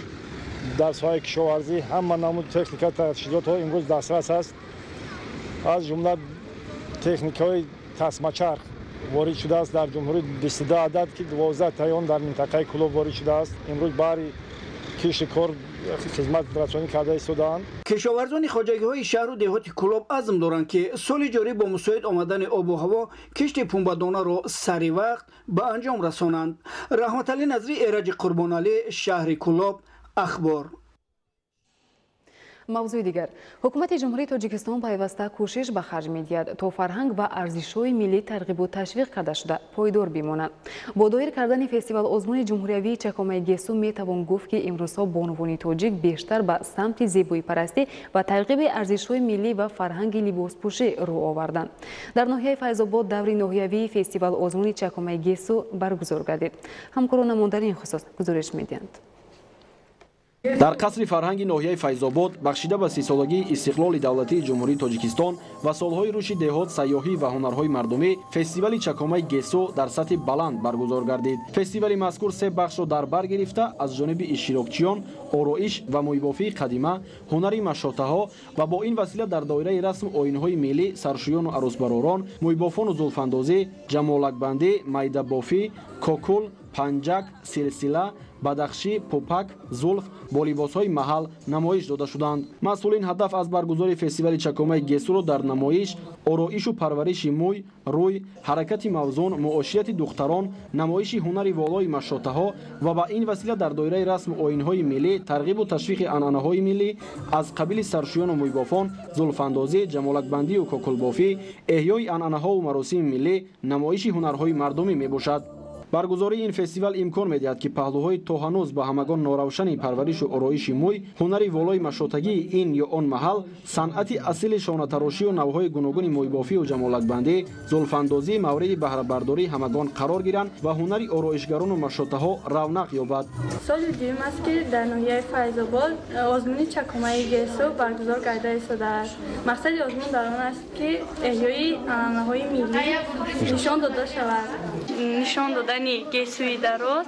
[SPEAKER 25] дар соҳаи кишоварзӣ ҳама намуди техника, таҷҳизотҳо имрӯз дастрас аст. Аз ҷумла техникаҳои тасмачарх ворид шудааст дар ҷумҳурӣ 22 адад, ки 12 таи он дар минтақаи Кӯлоб ворид шудааст. Имрӯз баҳри кишти кор хизматрасонӣ карда истодаанд.
[SPEAKER 10] Кишоварзони хоҷагиҳои шаҳру деҳоти Кӯлоб азм доранд, ки соли ҷорӣ бо мусоид омадани обу ҳаво кишти пунбадонаро сари вақт ба анҷом расонанд. Раҳматалӣ Назрӣ, Эраҷи Қурбоналӣ, шаҳри Кӯлоб, Ахбор.
[SPEAKER 1] Мавзӯи дигар. Ҳукумати Ҷумҳурии Тоҷикистон пайваста кӯшиш ба харҷ медиҳад, то фарҳанг ва арзишҳои миллӣ тарғибу ташвиқ карда шуда, пойдор бимонанд. Бо доир кардани фестивал-озмуни ҷумҳуриявии Чакомаи гесу метавон гуфт, ки имрӯзҳо бонувони тоҷик бештар ба самти зебоипарастӣ ва тарғиби арзишҳои миллӣ ва фарҳанги либоспӯшӣ рӯ оварданд. Дар ноҳияи Файзобод даври ноҳиявии фестивал-озмуни Чакомаи гесу баргузор гардид. Ҳамкоронамон дар ин хусус гузориш медиҳанд.
[SPEAKER 11] Дар қасри фарҳанги ноҳияи Файзобод бахшида ба 30-солагии истиқлоли давлатии Ҷумҳурии Тоҷикистон ва солҳои рушди деҳот, сайёҳӣ ва ҳунарҳои мардумӣ фестивали чакомаи гесу дар сатҳи баланд баргузор гардид. Фестивали мазкур се бахшро дар бар гирифта, аз ҷониби иштирокчиён ороиш ва мӯйбофии қадима, ҳунари машотаҳо ва бо ин васила дар доираи расму оинҳои миллӣ саршӯёну арӯсбаророн, мӯйбофону зулфандозӣ, ҷамолакбандӣ, майдабофӣ, кокул, панҷак, силсила, бадахшӣ, пупак, зулф бо либосҳои маҳал намоиш дода шуданд. Масъулин ҳадаф аз баргузории фестивали чакомаи гесуро дар намоиш, ороишу парвариши мӯй, рӯй, ҳаракати мавзун, муоширати духтарон, намоиши ҳунари волои машотаҳо ва ба ин васила дар доираи расму оинҳои миллӣ тарғибу ташвиқи анъанаҳои миллӣ аз қабили саршӯёну мӯйбофон, зулфандозӣ, ҷамолакбандию кокулбофӣ, эҳёи анъанаҳову маросими миллӣ, намоиши ҳунарҳои мардумӣ мебошад. Баргузории ин фестивал имкон медиҳад, ки паҳлӯҳои то ҳанӯз ба ҳамагон норавшани парваришу ороиши мӯй, ҳунари волои машотагии ин ё он маҳал, санъати асили шонатарошию навъҳои гуногуни мӯйбофию ҷамолакбандӣ, зулфандозӣ мавриди баҳрабардории ҳамагон қарор гиранд ва ҳунари ороишгарону машотаҳо равнақ ёбад.
[SPEAKER 13] Соли дуюм аст, ки дар ноҳияи Файзобод озмуни чакомаи гесу баргузор карда истодааст. Мақсади озмун дар он аст, ки эҳёи анъанаҳои миллӣ нишон дода шавад. Нишон додани гесуи дароз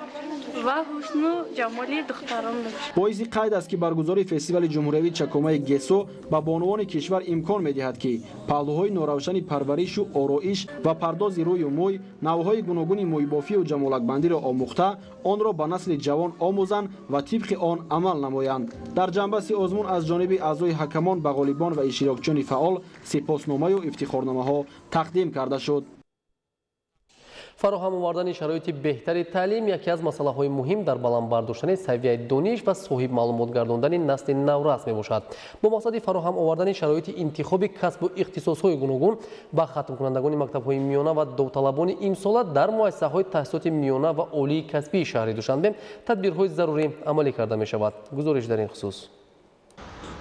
[SPEAKER 13] ва ҳусну ҷамоли духтарон мебошад.
[SPEAKER 11] Боиси қайд аст, ки баргузории фестивали ҷумҳуриявии чакомаи гесу ба бонувони кишвар имкон медиҳад, ки паҳлӯҳои норавшани парваришу ороиш ва пардози рӯю мӯй, навъҳои гуногуни мӯйбофию ҷамолакбандиро омӯхта, онро ба насли ҷавон омӯзанд ва тибқи он амал намоянд. Дар ҷанбаси озмун аз ҷониби аъзои ҳакамон ба ғолибон ва иштирокчиёни фаъол сипосномаю ифтихорномаҳо тақдим карда шуд.
[SPEAKER 2] Фароҳам овардани шароити беҳтари таълим яке аз масъалаҳои муҳим дар баланд бардоштани савияи дониш ва соҳиб маълумот гардондани насли наврас мебошад. Бо мақсади фароҳам овардани шароити интихоби касбу ихтисосҳои гуногун ба хатмкунандагони мактабҳои миёна ва довталабони имсола дар муассисаҳои таҳсилоти миёна ва олии касбии шаҳри Душанбе тадбирҳои зарурӣ амалӣ карда мешавад. Гузориш дар ин хусус.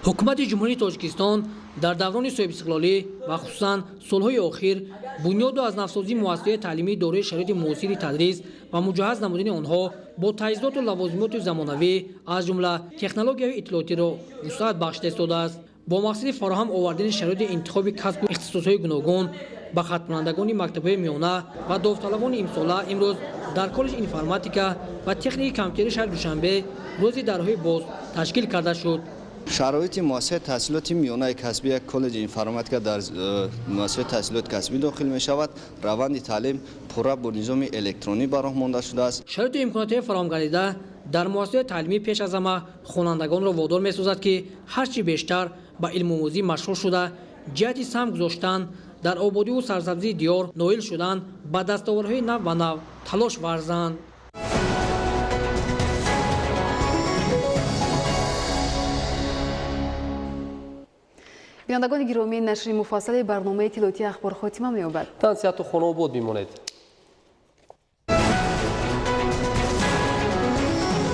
[SPEAKER 14] Ҳукумати Ҷумҳурии Тоҷикистон дар даврони соҳибистиқлолӣ ва хусусан солҳои охир бунёду аз навсозии муассисаҳои таълимӣ дорои шароити муосири тадрис ва муҷаҳҳаз намудани онҳо бо таҷҳизоту лавозимоти замонавӣ аз ҷумла технологияҳои иттилоотиро вусъат бахшида истодааст. Бо мақсади фароҳам овардани шароити интихоби касбу ихтисосҳои гуногун ба хатмкунандагони мактабҳои миёна ва довталабони имсола имрӯз дар коллеҷи информатика ва техникаи компютерии шаҳри Душанбе рӯзи дарҳои боз ташкил карда шуд.
[SPEAKER 15] Шароити муассисаи таҳсилоти миёнаи касбӣ як коллеҷи информатика дар муассисаи таҳсилоти касбӣ дохил мешавад. Раванди таълим пурра бо низоми электронӣ ба роҳ монда шудааст.
[SPEAKER 14] Шароиту имкониятҳои фароҳам гардида дар муассисаи таълимӣ пеш аз ҳама хонандагонро водор месозад, ки ҳар чӣ бештар ба илмомӯзӣ машғул шуда, ҷиҳати саҳм гузоштан дар ободиву сарсабзии диёр ноил шудан ба дастовардҳои нав ба нав талош варзанд.
[SPEAKER 1] Бинандагони гиромӣ, нашри муфассали барномаи иттилоотии Ахбор хотима меёбад.
[SPEAKER 2] Тансиҳату хонаобод бимонед.